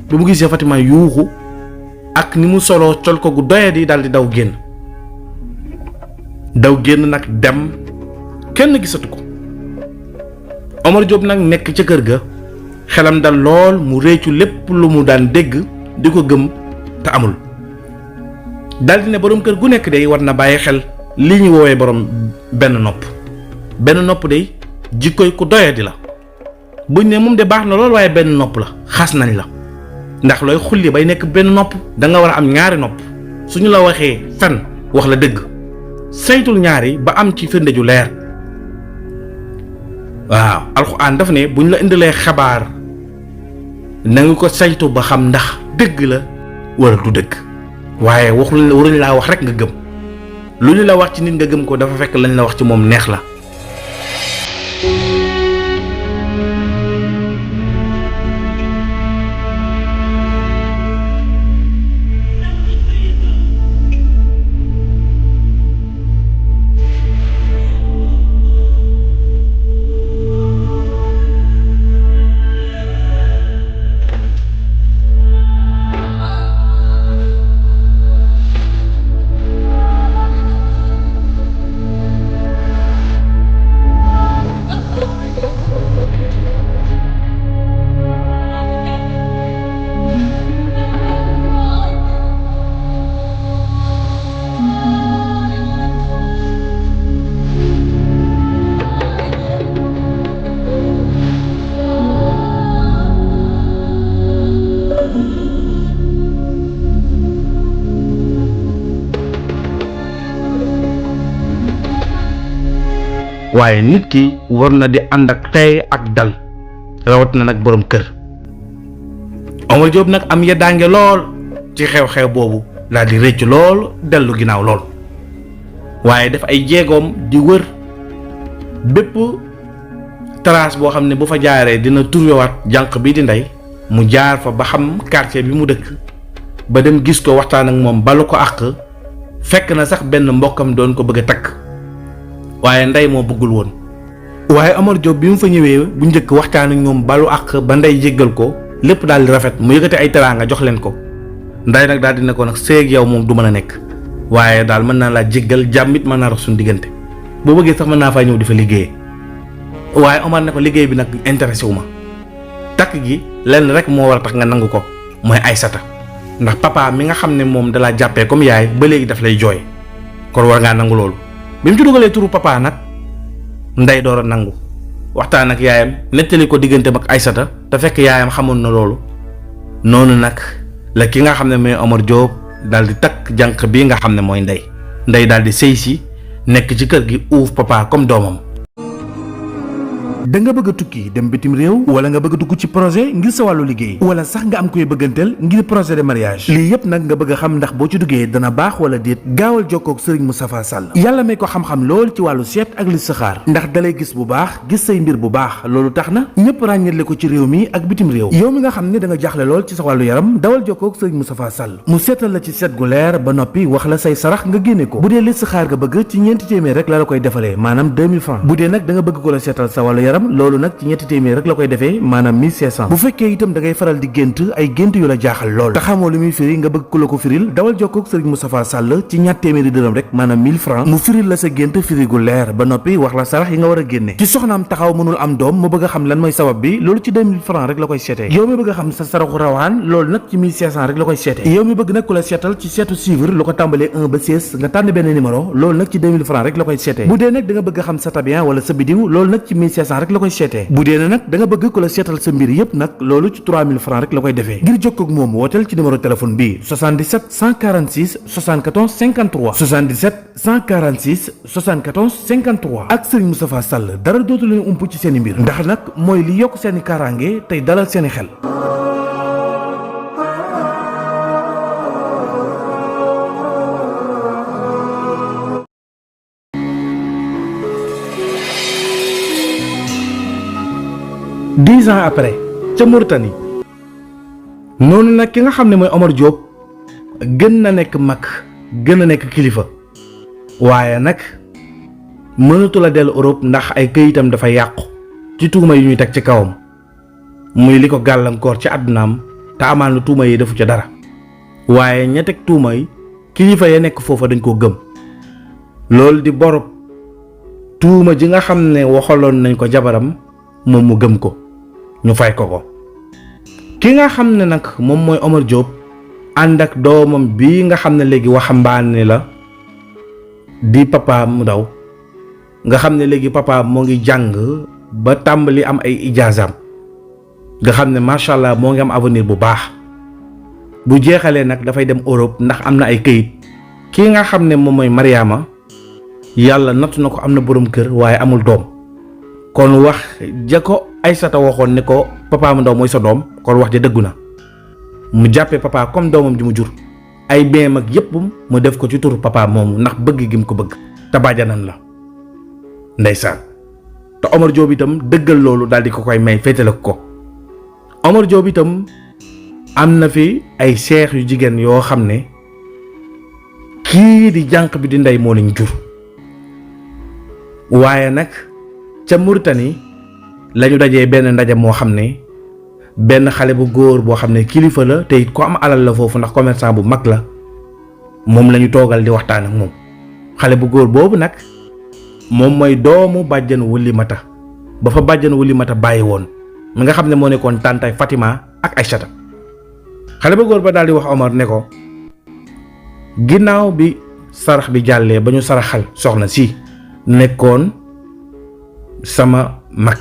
C: bi mu gisee Fatima yuuxu ak ni mu soloo col ko gu doyadi daal di daw génn nag dem kenn gisatu ko. Omar Diop nag nekk ca kër ga xelam dal lool mu réccu lépp lu mu daan dégg di ko gëm te amul daldi ne boroom kër gu nekk day war na bàyyi xel li ñu woowee boroom benn nopp day jikkoy ku doyadi la buñ ne moom de baax na lool waaye benn nopp la xas nañ la ndax looy xulli bay nekk benn nopp danga war a am ñaari nopp suñu la waxee fen wax la dëgg saytul ñaari ba am ci firnde ju leer. waaw alxuraan daf ne buñ la indilee xabaar na nga ko saytu ba xam ndax dëgg la wala du dëgg waaye waruñ laa wax rek nga gëm lu ñu la wax ci nit nga gëm ko dafa fekk lañ la wax ci moom neex la. waaye nit ki war na di ànd ak tey ak dal rawat na nag boroom kër. Omar Diop nag am yeddaange lool ci xew-xew boobu daal di rëcc lool dellu ginnaaw lool waaye def ay jéegoom di wër bépp trace boo xam ne bu fa jaaree dina turwewaat jànq bi di ndey mu jaar fa ba xam quartier bi mu dëkk ba dem gis ko waxtaan ak moom balu ko àq fekk na sax benn mbokkam doon ko bëgg a takk waaye ndey moo bëggul woon. waaye Omar Diop bi mu fa ñëwee bu njëkk waxtaan ak ñoom balu àq ba ndey jéggal ko lépp daal di rafet mu yëkkati ay teraanga jox leen ko ndey nag daal di ne ko nag seeg yow moom du mën a nekk waaye daal mën naa laa jéggal jàmm it mën naa dox suñu diggante boo bëggee sax mën naa faa ñëw di fa liggéeyee. waaye Omar ne ko liggéey bi nag intéressé wu ma takk gi lenn rek moo war a tax nga nangu ko mooy Aysata ndax papa mi nga xam ne moom dalaa jàppee comme yaay ba léegi daf lay jooy kon war ngaa nangu loolu. bi mu ci dugalee turu papa nag ndey door a nangu waxtaan ak yaayam nettali ko digganteem ak Aysata te fekk yaayam xamoon na loolu noonu nag la ki nga xam ne mooy Omar Diop daal di takk jànq bii nga xam ne mooy ndey daal di sëy si nekk ci kër gi uuf papa comme doomam. da nga bëgg a tukki dem bitim réew wala nga bëgg a dugg ci projet ngir sa wàllu liggéey wala sax nga am koy bëgganteel ngir projet de mariage lii yëpp nag nga bëgg a xam ndax boo ci duggee dana baax wala déet gaawal jokkoo ak Serigne Moustapha Sall yàlla may ko xam-xam lool ci wàllu seet ak listixaar ndax dalay gis bu baax gis say mbir bu baax loolu tax na ñëpp ràññetle ko ci réew mi ak bitim réew yow mi nga xam ne da nga jaaxle lool ci sa wàllu yaram dawal jokkoo ak Serigne Moustapha Sall mu seetal la ci seet gu leer ba noppi wax la say sarax nga génne ko bu dee listixaar nga bëgg ci ñeenti téeméer rek la koy defalee maanaam 2000 francs bu dee nag da nga bëgg ko la seetal sa wàllu yaram loolu nag ci ñetti téeméer rek la koy defee maanaam 1500 bu fekkee itam da ngay faral di gént ay gént yu la jaaxal lool te xamoo li muy firi nga bëgg ku la ko firil dawal jokkoo ak Serigne Moustapha Sall ci ñatt téeméeri dërëm rek maanaam 1000 francs mu firil la sa gént firi gu leer ba noppi wax la sarax yi nga war a génne ci soxnaam taxaw mënul am doom mu bëgg a xam lan mooy sabab bi loolu ci 2000 francs rek la koy seetee yow mi bëgg a xam sa saraxu rawaan loolu nag ci 1500 rek la koy seetee yow mi bëgg nag ku la seetal ci seetu suivre lu ko tàmbalee 1 ba 16 nga tànn benn numéro loolu nag ci 2000 francs rek la koy seetee bu dee nag da nga bëgg a xam sa tabian wala sa bidiw loolu nag ci 1500 rek la koy seetee. bu dee nag da nga bëgg ko la seetal sa mbir yépp nag loolu ci 3000 francs rek la koy defee. ngir jokkoo ak moom wooteel ci numéro téléphone bi 77 146 74 53 77 146 74 53 ak Serigne Moustapha Sall dara dootu leen ump ci seeni mbir ndax nag mooy li yokk seeni kaaraange tey dalal seeni xel. Dix ans après ca Mauritanie noonu nag ki nga xam ne mooy Omar Diop gën na nekk mag gën a nekk kilifa waaye nag mënatu la dellu Europe ndax ay këyitam dafa yàqu ci tuuma yi ñuy teg ci kawam muy li ko gàllankoor ci àddunaam te amaan na tuuma yi defu ca dara waaye ña teg tuuma yi kilifa ya nekk foofa dañ koo gëm loolu di borob tuuma ji nga xam ne waxaloon nañ ko jabaram moom mu gëm ko ñu fay ko ki nga xam ne nag moom mooy Omar Diop ànd ak doomam bii nga xam ne léegi waxambaane la di papa mu ndaw nga xam ne léegi papa moo ngi jàng ba tàmbali am ay ijaazaam nga xam ne macha allah moo ngi am avenir bu baax bu jeexalee nag dafay dem Europe ndax am na ay këyit ki nga xam ne moom mooy Mariama yàlla nattu na ko am na borom kër waaye amul doom kon wax ja ko Aysata waxoon ne ko papa mu ndaw mooy sa doom kon wax ja dëggu na mu jàppee papa comme doomam ji mu jur ay bien mag yépp mu def ko ci turu papa moomu ndax bëgg gi mu ko bëgg te bàjjanam la ndeysaan te Omar Diop itam dëggal loolu daal di ko koy may féetale ko Omar Diop itam am na fi ay seex yu jigéen yoo xam ne kii di jànq bi di ndey moo leen jur waaye nag ca Mauritanie lañu dajee benn ndaje moo xam ne benn xale bu góor boo xam ne kilifa la te it ko am alal la foofu ndax commerçant bu mag la moom lañu toogal di waxtaan ak moom xale bu góor boobu nag moom mooy doomu bàjjan Wuli Mata ba fa bàjjan Wuli Mata bàyyi woon mi nga xam ne moo nekkoon tàntaay Fatima ak Aysata xale bu góor ba daal di wax Omar ne ko ginnaaw bi sarax bi jàllee ba ñu saraxal soxna si nekkoon sama mag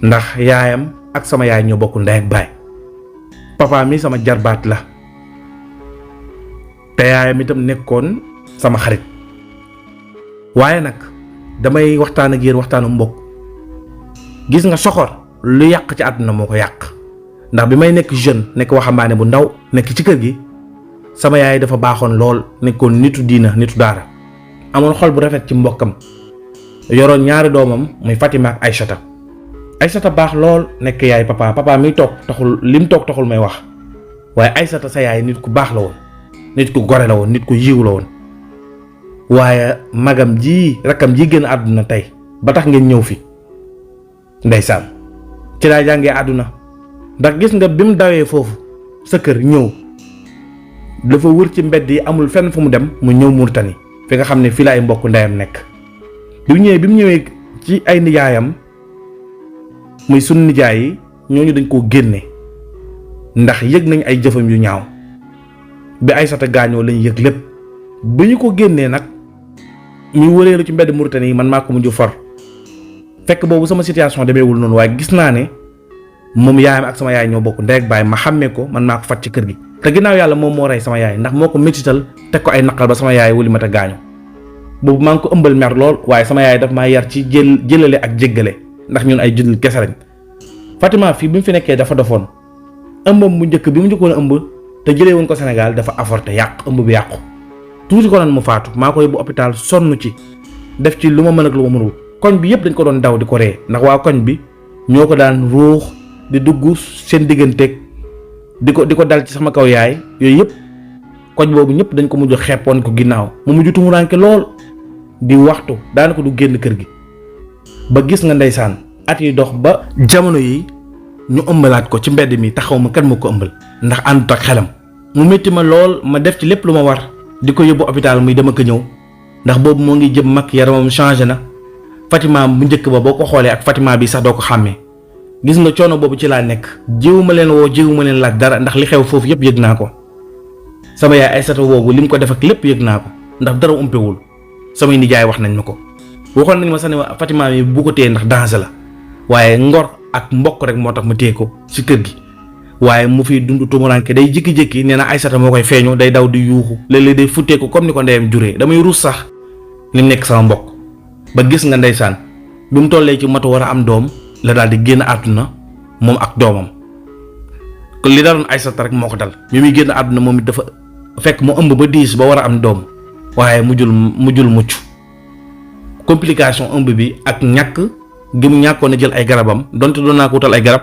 C: ndax yaayam ak sama yaay ñoo bokk ndey ak baay papa mi sama jarbaat la te yaayam itam nekkoon sama xarit waaye nag damay waxtaan ak yéen waxtaanu mbokk gis nga soxor lu yàq ci àdduna moo ko yàq ndax bi may nekk jeune nekk waxambaane bu ndaw nekk ci kër gi sama yaay dafa baaxoon lool nekkoon nitu diina nitu daara amoon xol bu rafet ci mbokkam yoroon ñaari doomam muy Fatima ak Aysata baax lool nekk yaay papa mi toog taxul lim toog taxul may wax waaye Aysata sa yaay nit ku baax la woon nit ku gore la woon nit ku yiw la woon waaye magam ji rakkam ji génn àdduna tey ba tax ngeen ñëw fi ndeysaan ci laa jàngee àdduna ndax gis nga bi mu dawee foofu sa kër ñëw dafa wër ci mbedd yi amul fenn fu mu dem mu ñëw Mauritanie fi nga xam ne fii la ay mbokk ndeyam nekk bi mu ñëwee ci ay nijaayam muy sunu nijaay yi ñooñu dañ koo génne ndax yëg nañ ay jëfam yu ñaaw bi Aysata gaañoo lañ yëg lépp bi ñu ko génnee nag ñu wëreelu ci mbedd Mauritanie yi man maa ko mujj for fekk boobu sama situation demeewul noonu waaye gis naa ne moom yaayam ak sama yaay ñoo bokk ndey ak baay ma xàmmee ko man maa ko fat ci kër gi te ginnaaw yàlla moom moo rey sama yaay ndax moo ko métital teg ko ay naqal ba sama yaay Wuli Mata gaañu boobu maa ngi ko ëmbal mer lool waaye sama yaay daf maa yar ci jëlale ak jéggale ndax ñun ay jullit kese lañ Fatima fii bi mu fi nekkee dafa dofoon ëmbam bu njëkk bi mu njëkkoon ëmb te jëlee woon ko Sénégal dafa avorté yàq ëmb bi yàqu tuuti ko nan mu faatu maa ko yóbbu hôpital sonn ci def ci lu ma mën ak lu ma mënul koñ bi yëpp dañ ko doon daw di ko ree ndax waa koñ bi ñoo ko daan ruux di dugg seen digganteeg di ko dal ci sama kaw yaay yooyu yëpp koñ boobu ñëpp dañ ko mujj xeppoon ko ginnaaw mu mujj tumuraanke lool di waxtu daanaka du génn kër gi ba gis nga ndeysaan at yi dox ba jamono yi ñu ëmbalaat ko ci mbedd mi taxaw ma kan moo ko ëmbal ndax àndut ak xelam mu métti ma lool ma def ci lépp lu ma war di ko yóbbu hôpital muy dama ko ñëw ndax boobu moo ngi jëm mag yaramam changé na Fatima bu njëkk ba boo ko xoolee ak Fatima bi sax doo ko xàmmee gis nga coono boobu ci laa nekk jiwu ma leen woo jiwu ma leen laaj dara ndax li xew foofu yëpp yëg naa ko sama yaay Aysata woogu li mu ko def ak lépp yëg naa ko ndax dara umpewul samay nijaay wax nañ ma ko waxoon nañu ma sax ne Fatima mi bu ko téye ndax danger la waaye ngor ak mbokk rek moo tax ma téye ko ci kër gi waaye mu fiy dund tumuranke day jékki-jékki nee na Aysata moo koy feeñu day daw di yuuxu léeg-léeg day futteeku comme ni ko ndeyam juree damay ruus sax li nekk sama mbokk ba gis nga ndeysaan bi mu tollee ci matu war a am doom la daal di génn àdduna moom ak doomam li daloon Aysata rek moo ko dal bi muy génn àdduna moom it dafa fekk mu ëmb ba 10 ba war a am doom waaye mujjul mucc complication ëmb bi ak ñàkk gi mu ñàkkoon a jël ay garabam donte doon naa ko wutal ay garab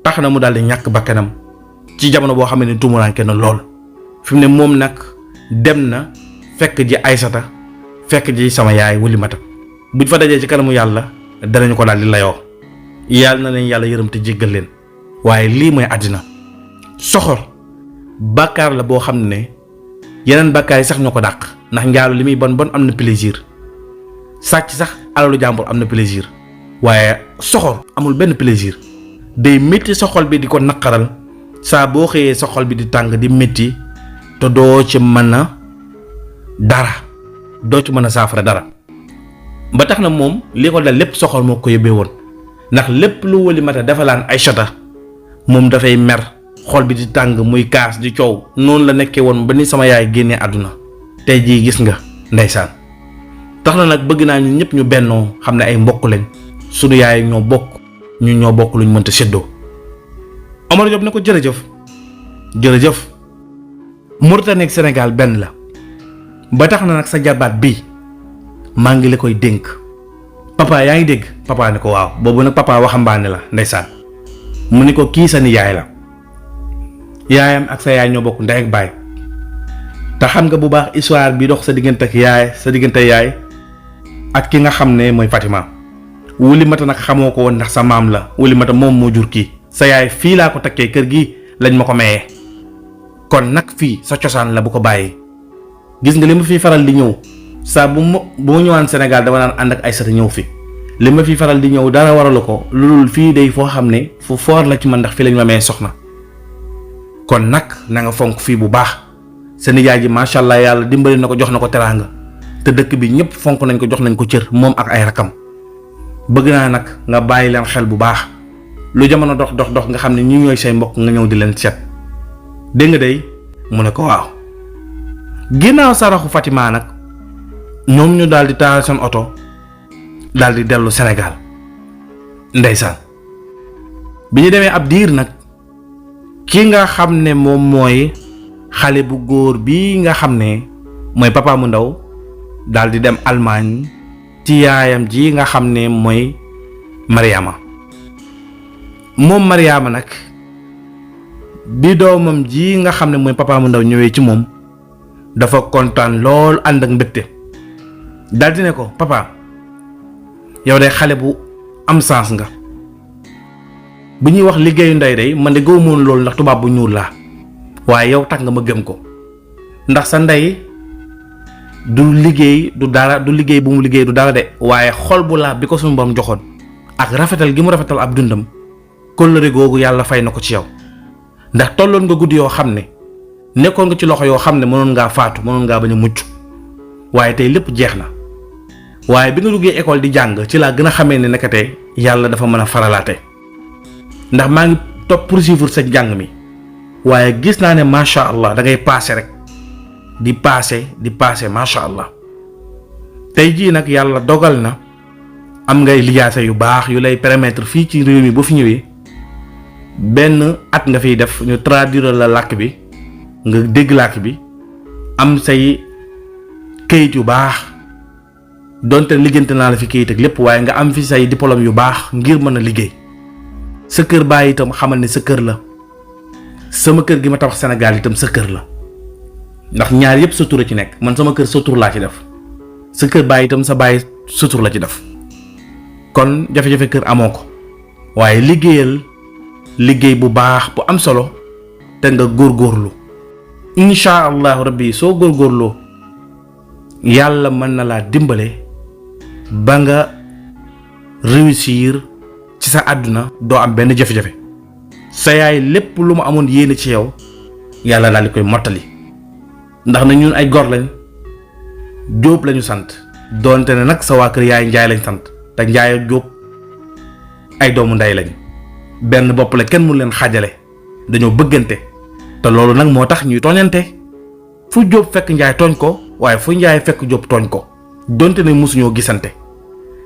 C: tax na mu daal di ñàkk bakkanam ci jamono boo xam ne tumuraanke na lool fi mu ne moom nag dem na fekk ji Aysata fekk ji sama yaay Wulimata buñ fa dajee ci kanamu yàlla danañu ko daal di layoo yàlla na leen yàlla yërëm te jéggal leen waaye lii mooy àddina soxor bàkkaar la boo xam ne yeneen bàkkaar yi sax ñoo ko dàq ndax njaalu li muy bon am na plaisir sàcc sax alalu jàmbur am na plaisir waaye soxor amul benn plaisir day métti sa xol bi di ko naqaral saa boo xëyee sa xol bi di tàng di métti te doo ci mën a dara doo ci mën a saafara dara ba tax na moom li ko dal lépp soxor moo ko yóbbee woon ndax lépp lu Wulimata defalaan Aysata moom dafay mer xol bi di tàng muy kaas di coow noonu la nekkee woon ba ni sama yaay génnee àdduna tey jii gis nga ndeysaan tax na nag bëgg naa ñun ñëpp ñu bennoo xam ne ay mbokk lañ sunu yaay ñoo bokk ñun ñoo bokk luñ mënta séddoo. Omar Diop ne ko jërëjëf Mauritanie ak Sénégal benn la ba tax na nag sa jarbaat bii maa ngi la koy dénk papa yaa ngi dégg papa ne ko waaw boobu nag papa waxambaane la ndeysaan mu ni ko kii sa nijaay la yaayam ak sa yaay ñoo bokk ndey ak baay te xam nga bu baax histoire bi dox sa diggante yaay ak ki nga xam ne mooy Fatima Wulimata nag xamoo ko woon ndax sa maam la Wulimata moom moo jur kii sa yaay fii laa ko takkee kër gi lañ ma ko mayee kon nag fii sa cosaan la bu ko bàyyi gis nga li ma fiy faral di ñëw saa bu ma ñëwaan Sénégal dama naan ànd ak Aysata ñëw fi li ma fiy faral di ñëw dara waralu ko loolu fii day foo xam ne fu foor la ci man ndax fii lañ ma mayee soxna kon nag na nga fonk fii bu baax sa nijaay ji macha allah yàlla dimbali na ko jox na ko teraanga te dëkk bi ñëpp fonk nañ ko jox nañ ko cër moom ak ay rakam bëgg naa nag nga bàyyi leen xel bu baax lu jamono dox nga xam ne ñi ñooy say mbokk nga ñëw di leen seet dégg nga day mu ne ko waaw. ginnaaw saraxu Fatima nag ñoom ñu daal di taal seen oto daal di dellu Sénégal ndeysaan bi ñu demee ab diir nag ki nga xam ne moom mooy xale bu góor bi nga xam ne mooy papa mu ndaw daal di dem Allemagne ci yaayam ji nga xam ne mooy Mariama moom Mariama nag bi doomam ji nga xam ne mooy papa mu ndaw ñëwee ci moom dafa kontaan lool ànd ak mbégte daal di ne ko papa yow de xale bu am sens nga bu ñuy wax liggéeyu ndey day man de gëwmoon loolu ndax tubaab bu ñuul laa waaye yow tax nga ma gëm ko ndax sa ndey du liggéey du dara du liggéey bu mu liggéey du dara de waaye xol bu laa bi ko suñu borom joxoon ak rafetal gi mu rafetal ab dundam kóllëre googu yàlla fay na ko ci yow ndax tolloon nga guddi yoo xam ne nekkoon nga ci loxo yoo xam ne mënoon ngaa faatu mënoon ngaa bañ a mucc waaye tey lépp jeex na waaye bi nga duggee école di jàng ci laa gën a xamee ne nekkate yàlla dafa mën a faralaate ndax maa ngi topp poursuivre sa njàng mi waaye gis naa ne macha allah da ngay passé rek di passé macha allah tey jii nag yàlla dogal na am ngay lijaasa yu baax yu lay permettre fii ci réew mi boo fi ñëwee benn at nga fiy def ñu traduire la làkk bi nga dégg làkk bi am say këyit yu baax donte lijjante naa la fi këyit ak lépp waaye nga am fi say diplôme yu baax ngir mën a liggéey sa kër baay itam xamal ne sa kër la sama kër gi ma tabax Sénégal itam sa kër la ndax ñaar yëpp sa tur a ci nekk man sama kër sa tur laa ci def sa kër baay itam sa baay sa tur la ci def kon jafe-jafe kër amoo ko waaye liggéeyal liggéey bu baax bu am solo te nga góorgóorlu incha allahu rabbi soo góorgóorloo yàlla mën na laa dimbale ba nga réussir ci sa àdduna doo am benn jafe-jafe sa yaay lépp lu mu amoon yéene ci yow yàlla daal di koy mottali ndax na ñun ay gor lañ Jóob lañu sant donte ne nag sa waa kër yaay Njaay lañ sant te Njaay ak Jóob ay doomu ndey lañ benn bopp la kenn mu leen xaajale dañoo bëggante te loolu nag moo tax ñuy tooñante fu Jóob fekk Njaay tooñ ko waaye fu Njaay fekk Jóob tooñ ko donte ne mosuñoo gisante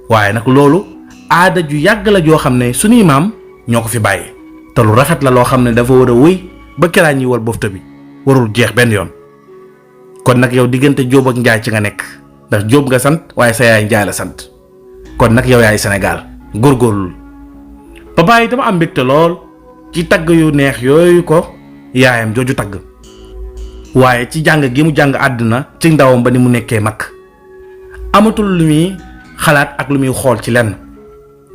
C: waaye nag loolu aada ju yàgg la joo xam ne suñuy maam ñoo ko fi bàyyi te lu rafet la loo xam ne dafa war a wéy ba keraa ñuy wal bofta bi warul jeex benn yoon kon nag yow diggante Jóob ak Njaay ci nga nekk ndax Jóob nga sant waaye sa yaay Njaay la sant kon nag yow yaay Sénégal góorgóorlu papa yi dama am mbégte lool ci tagg yu neex yooyu ko yaayam jooju tagg waaye ci jàng gi mu jàng àdduna ci ndawam ba ni mu nekkee mag amatul lu muy xalaat ak lu muy xool ci lenn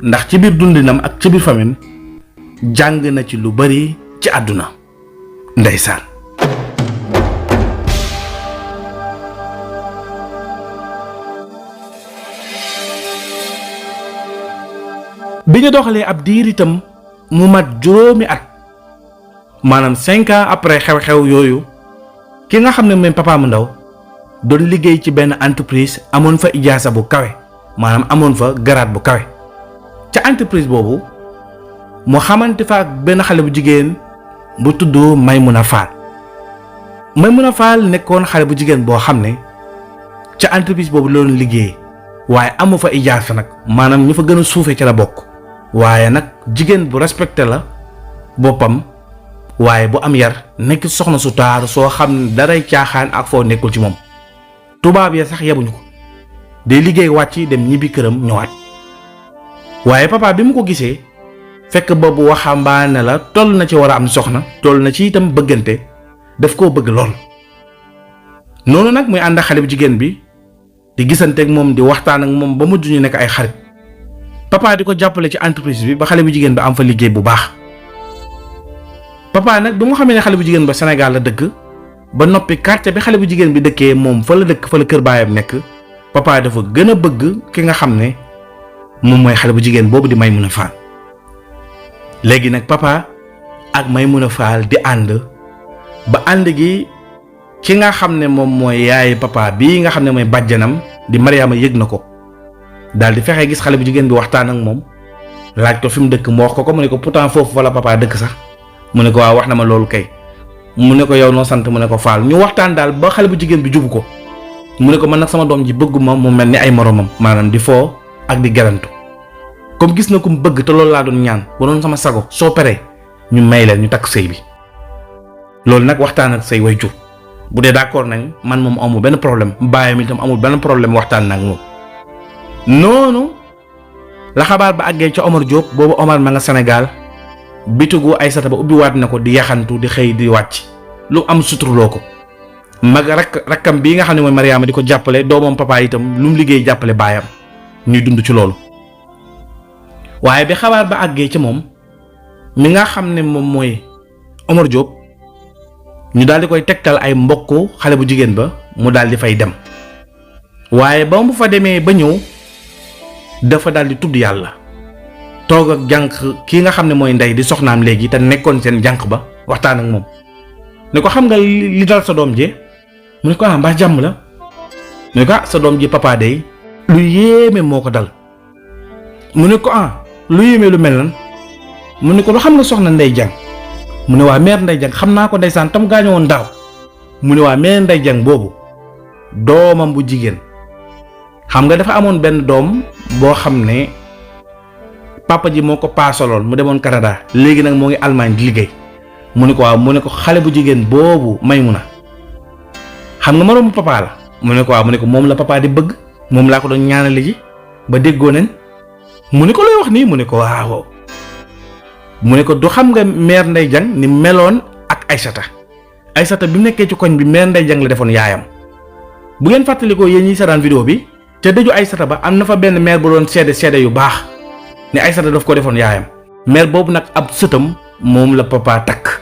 C: ndax ci biir dundinam ak ci biir famille jàng na ci lu bari ci àdduna ndeysaan. bi ñu doxalee ab diir itam mu mat juróomi at maanaam 5 ans après xew-xew yooyu ki nga xam ne mooy Papa mu ndaw doon liggéey ci benn entreprise amoon fa ijaasa bu kawe maanaam amoon fa garaat bu kawe ca entreprise boobu mu xamante fa ak benn xale bu jigéen bu tudd Maymuna Fall nekkoon xale bu jigéen boo xam ne ca entreprise boobu loolu liggéey waaye amu fa ijaasa nag maanaam ñu fa gën a suufee ci la bokk waaye nag jigéen bu respecté la boppam waaye bu am yar nekk soxna su taaru soo xam ne daray caaxaan ak foo nekkul ci moom tubaab ya sax yebuñu ko day liggéey wàcc dem ñibbi këram ñëwaat waaye papa bi mu ko gisee fekk boobu waxambaane la toll na ci war a am soxna toll na ci itam bëggante daf koo bëgg lool noonu nag muy ànd ak xale bu jigéen bi di gisanteeg moom di waxtaan ak moom ba mujj ñu nekk ay xarit papa di ko jàppale ci entreprise bi ba xale bu jigéen bi am fa liggéey bu baax papa nag bi mu xamee ne xale bu jigéen ba Sénégal la dëkk ba noppi quartier bi xale bu jigéen bi dëkkee moom fa la dëkk fa la kër baayam nekk papa dafa gën a bëgg ki nga xam ne moom mooy xale bu jigéen boobu di Maymuna Fall léegi nag papa ak Maymuna Fall di ànd ba ànd gi ki nga xam ne moom mooy yaay papa bii nga xam ne mooy bàjjanam di Mariama yëg na ko daal di fexe gis xale bu jigéen bi waxtaan ak moom laaj ko fi mu dëkk mu wax ko mu ne ko pourtant foofu wala papa dëkk sax mu ne ko waaw wax na ma loolu kay mu ne ko yow noo sant mu ne ko Fall ñu waxtaan daal ba xale bu jigéen bi jubu ko mu ne ko man nag sama doom ji bëgguma mu mel ni ay moromam maanaam di foo ak di garantu comme gis na ko mu bëgg te loolu laa doon ñaan bu doon sama sago soo paree ñu may leen ñu takk sëy bi loolu nag waxtaan ak say waajur bu dee d'accord nañ man moom amul benn problème baayam itam amul benn problème waxtaan nag moom noonu la xabaar ba àggee ca Omar Diop boobu Omar ma nga Sénégal bitigu Aysata ba ubbi waat na ko di yaxantu di xëy di wàcc lu am suturloo ko mag rakkam bii nga xam ne mooy Mariama di ko jàppale doomam papa itam lu mu liggéey jàppale baayam ñuy dund ci loolu waaye bi xabaar ba àggee ca moom mi nga xam ne moom mooy Omar Diop ñu daal di koy tegtal ay mbokku xale bu jigéen ba mu daal di fay dem waaye ba mu fa demee ba ñëw dafa daal di tudd yàlla toog ak jànq kii nga xam ne mooy ndey di soxnaam léegi te nekkoon seen jànq ba waxtaan ak moom ne ko xam nga li dal sa doom ji mu ne ko ah mbaa jàmm la mu ne ko ah sa doom ji papa day lu yéeme moo ko dal mu ne ko ah lu yéeme lu mel nan mu ne ko lu xam nga soxna Ndey Jang mu ne waa mère Ndey Jang xam naa ko ndeysaan tam gaañu woon daaw mu ne waa mère Ndey Jang boobu doomam bu jigéen xam nga dafa amoon benn doom boo xam ne papa ji moo ko paasaloon mu demoon Canada léegi nag moo ngi Allemagne di liggéey mu ne ko waaw mu ne ko xale bu jigéen boobu Maymuna xam nga moroomu papa la mu ne ko waaw mu ne ko moom la papa di bëgg moom laa ko doon ñaanale ji ba déggoo nañ mu ne ko lay wax nii mu ne ko waaw mu ne ko du xam nga mère Ndey Jang ni meloon ak Aysata bi mu nekkee ci koñ bi mère Ndey Jang la defoon yaayam bu ngeen fàttalikoo yéen ñi seetaan vidéo bi te dëju Aysata ba am na fa benn mère bu doon seede yu baax ne Aysata daf ko defoon yaayam mère boobu nag ab sëtam moom la papa takk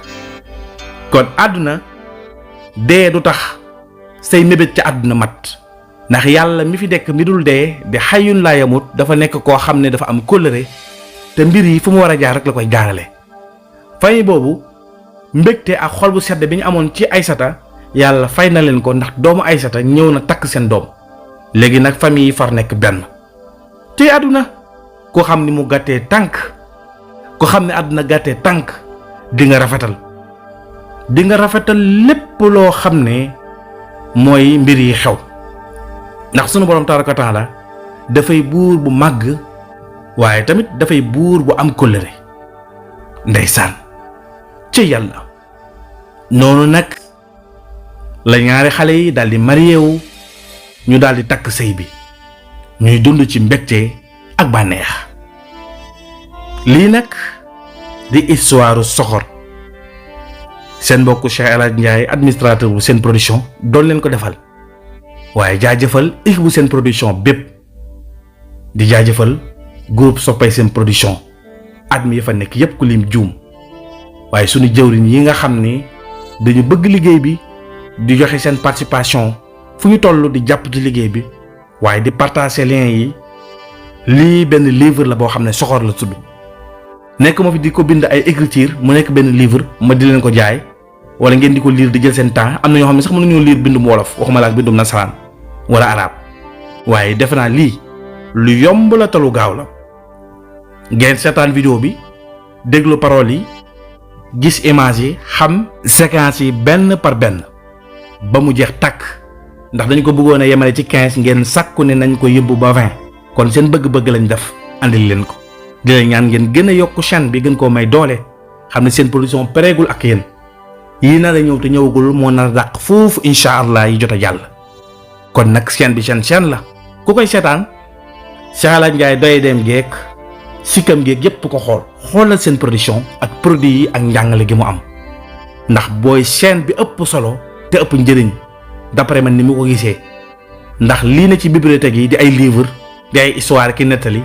C: kon àdduna dee du tax say mébét ca àdduna mat ndax yàlla mi fi dekk mi dul dee di xayyun laa yamut dafa nekk koo xam ne dafa am kóllëre te mbir yi fu mu war a jaar rek la koy jaarale famille boobu mbégte ak xol bu sedd bi ñu amoon ci Aysata yàlla fay na leen ko ndax doomu Aysata ñëw na takk seen doom léegi nag famille yi far nekk benn te àdduna ko xam ni mu gàttee tànk ko xam ne àdduna gàttee tànk di nga rafetal lépp loo xam ne mooy mbir yi xew ndax sunu borom tabaaraka wa taala dafay buur bu màgg waaye tamit dafay buur bu am kóllëre ndeysaan ci yàlla noonu nag la ñaari xale yi daldi marié wu ñu daldi takk sëy bi ñuy dund ci mbégte ak bànneex lii nag di histoire soxor seen mbokku Cheikh El Hadj Ndiaye administrateur bu Sen Production doon leen ko defal waaye jaajëfal équipe bu Sen Production bépp di jaajëfal groupe soppay Sen Production admi yi fa nekk yépp ku lim juum waaye sunu jëwriñ yi nga xam ni dañu bëgg liggéey bi di joxe seen participation fu ñu toll di jàpp ci liggéey bi waaye di partager lien yi lii benn livre la boo xam ne soxor la tudd nekk ma fi di ko bind ay écriture mu nekk benn livre ma di leen ko jaay wala ngeen di ko lire di jël seen temps am na ñoo xam ne sax mënuñoo lire bindum wolof waxuma la ak bindum nasaraan wala arab waaye defe naa lii lu yomb la talu gaaw la ngeen seetaan vidéo bi déglu paroles yi gis image yi xam séquence yi benn par benn ba mu jeex tàkk ndax dañ ko bëggoon a yemale ci 15 ngeen sàkku ne nañ ko yóbbu ba 20 kon seen bëgg-bëgg lañ def andil leen ko di leen ñaan ngeen gën a yokk chaîne bi gën koo may doole xam ne Sen Production pareegul ak yéen yii nar a ñëw te ñëwagul moo nar a dàq foofu incha allah yi jot a jàll kon nag chaîne bi chaîne la ku koy seetaan Cheikh El Hadj Ndiaye doye dem geek sikkam geek yépp ko xoolal Sen Production ak produit yi ak njàngale gi mu am ndax booy chaîne bi ëpp solo te ëpp njëriñ d'après man ni mu ko gisee ndax lii na ci bibliothèque yi di ay livre di ay histoire ki nettali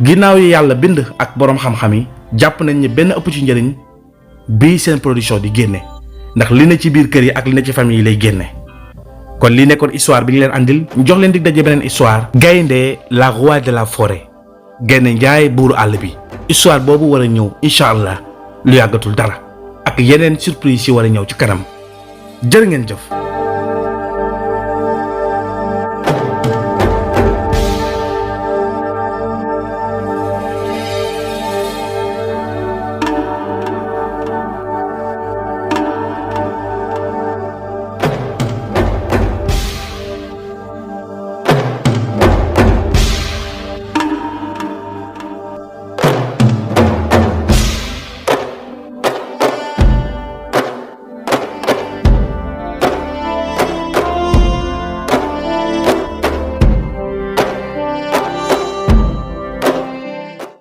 C: ginnaaw yi yàlla bind ak boroom xam-xam yi jàpp nañ ne benn ëpp ci njëriñ bii Sen Production di génne ndax li na ci biir kër yi ak li na ci famille yi lay génne kon li nekkoon histoire bi ñu leen andil ñu jox leen dig daje beneen histoire gaynde la roi de la forêt gaynde njaay buuru àll bi histoire boobu war a ñëw incha allah lu yàggatul dara ak yeneen surprise yi war a ñëw ci kanam jërë ngeen jëf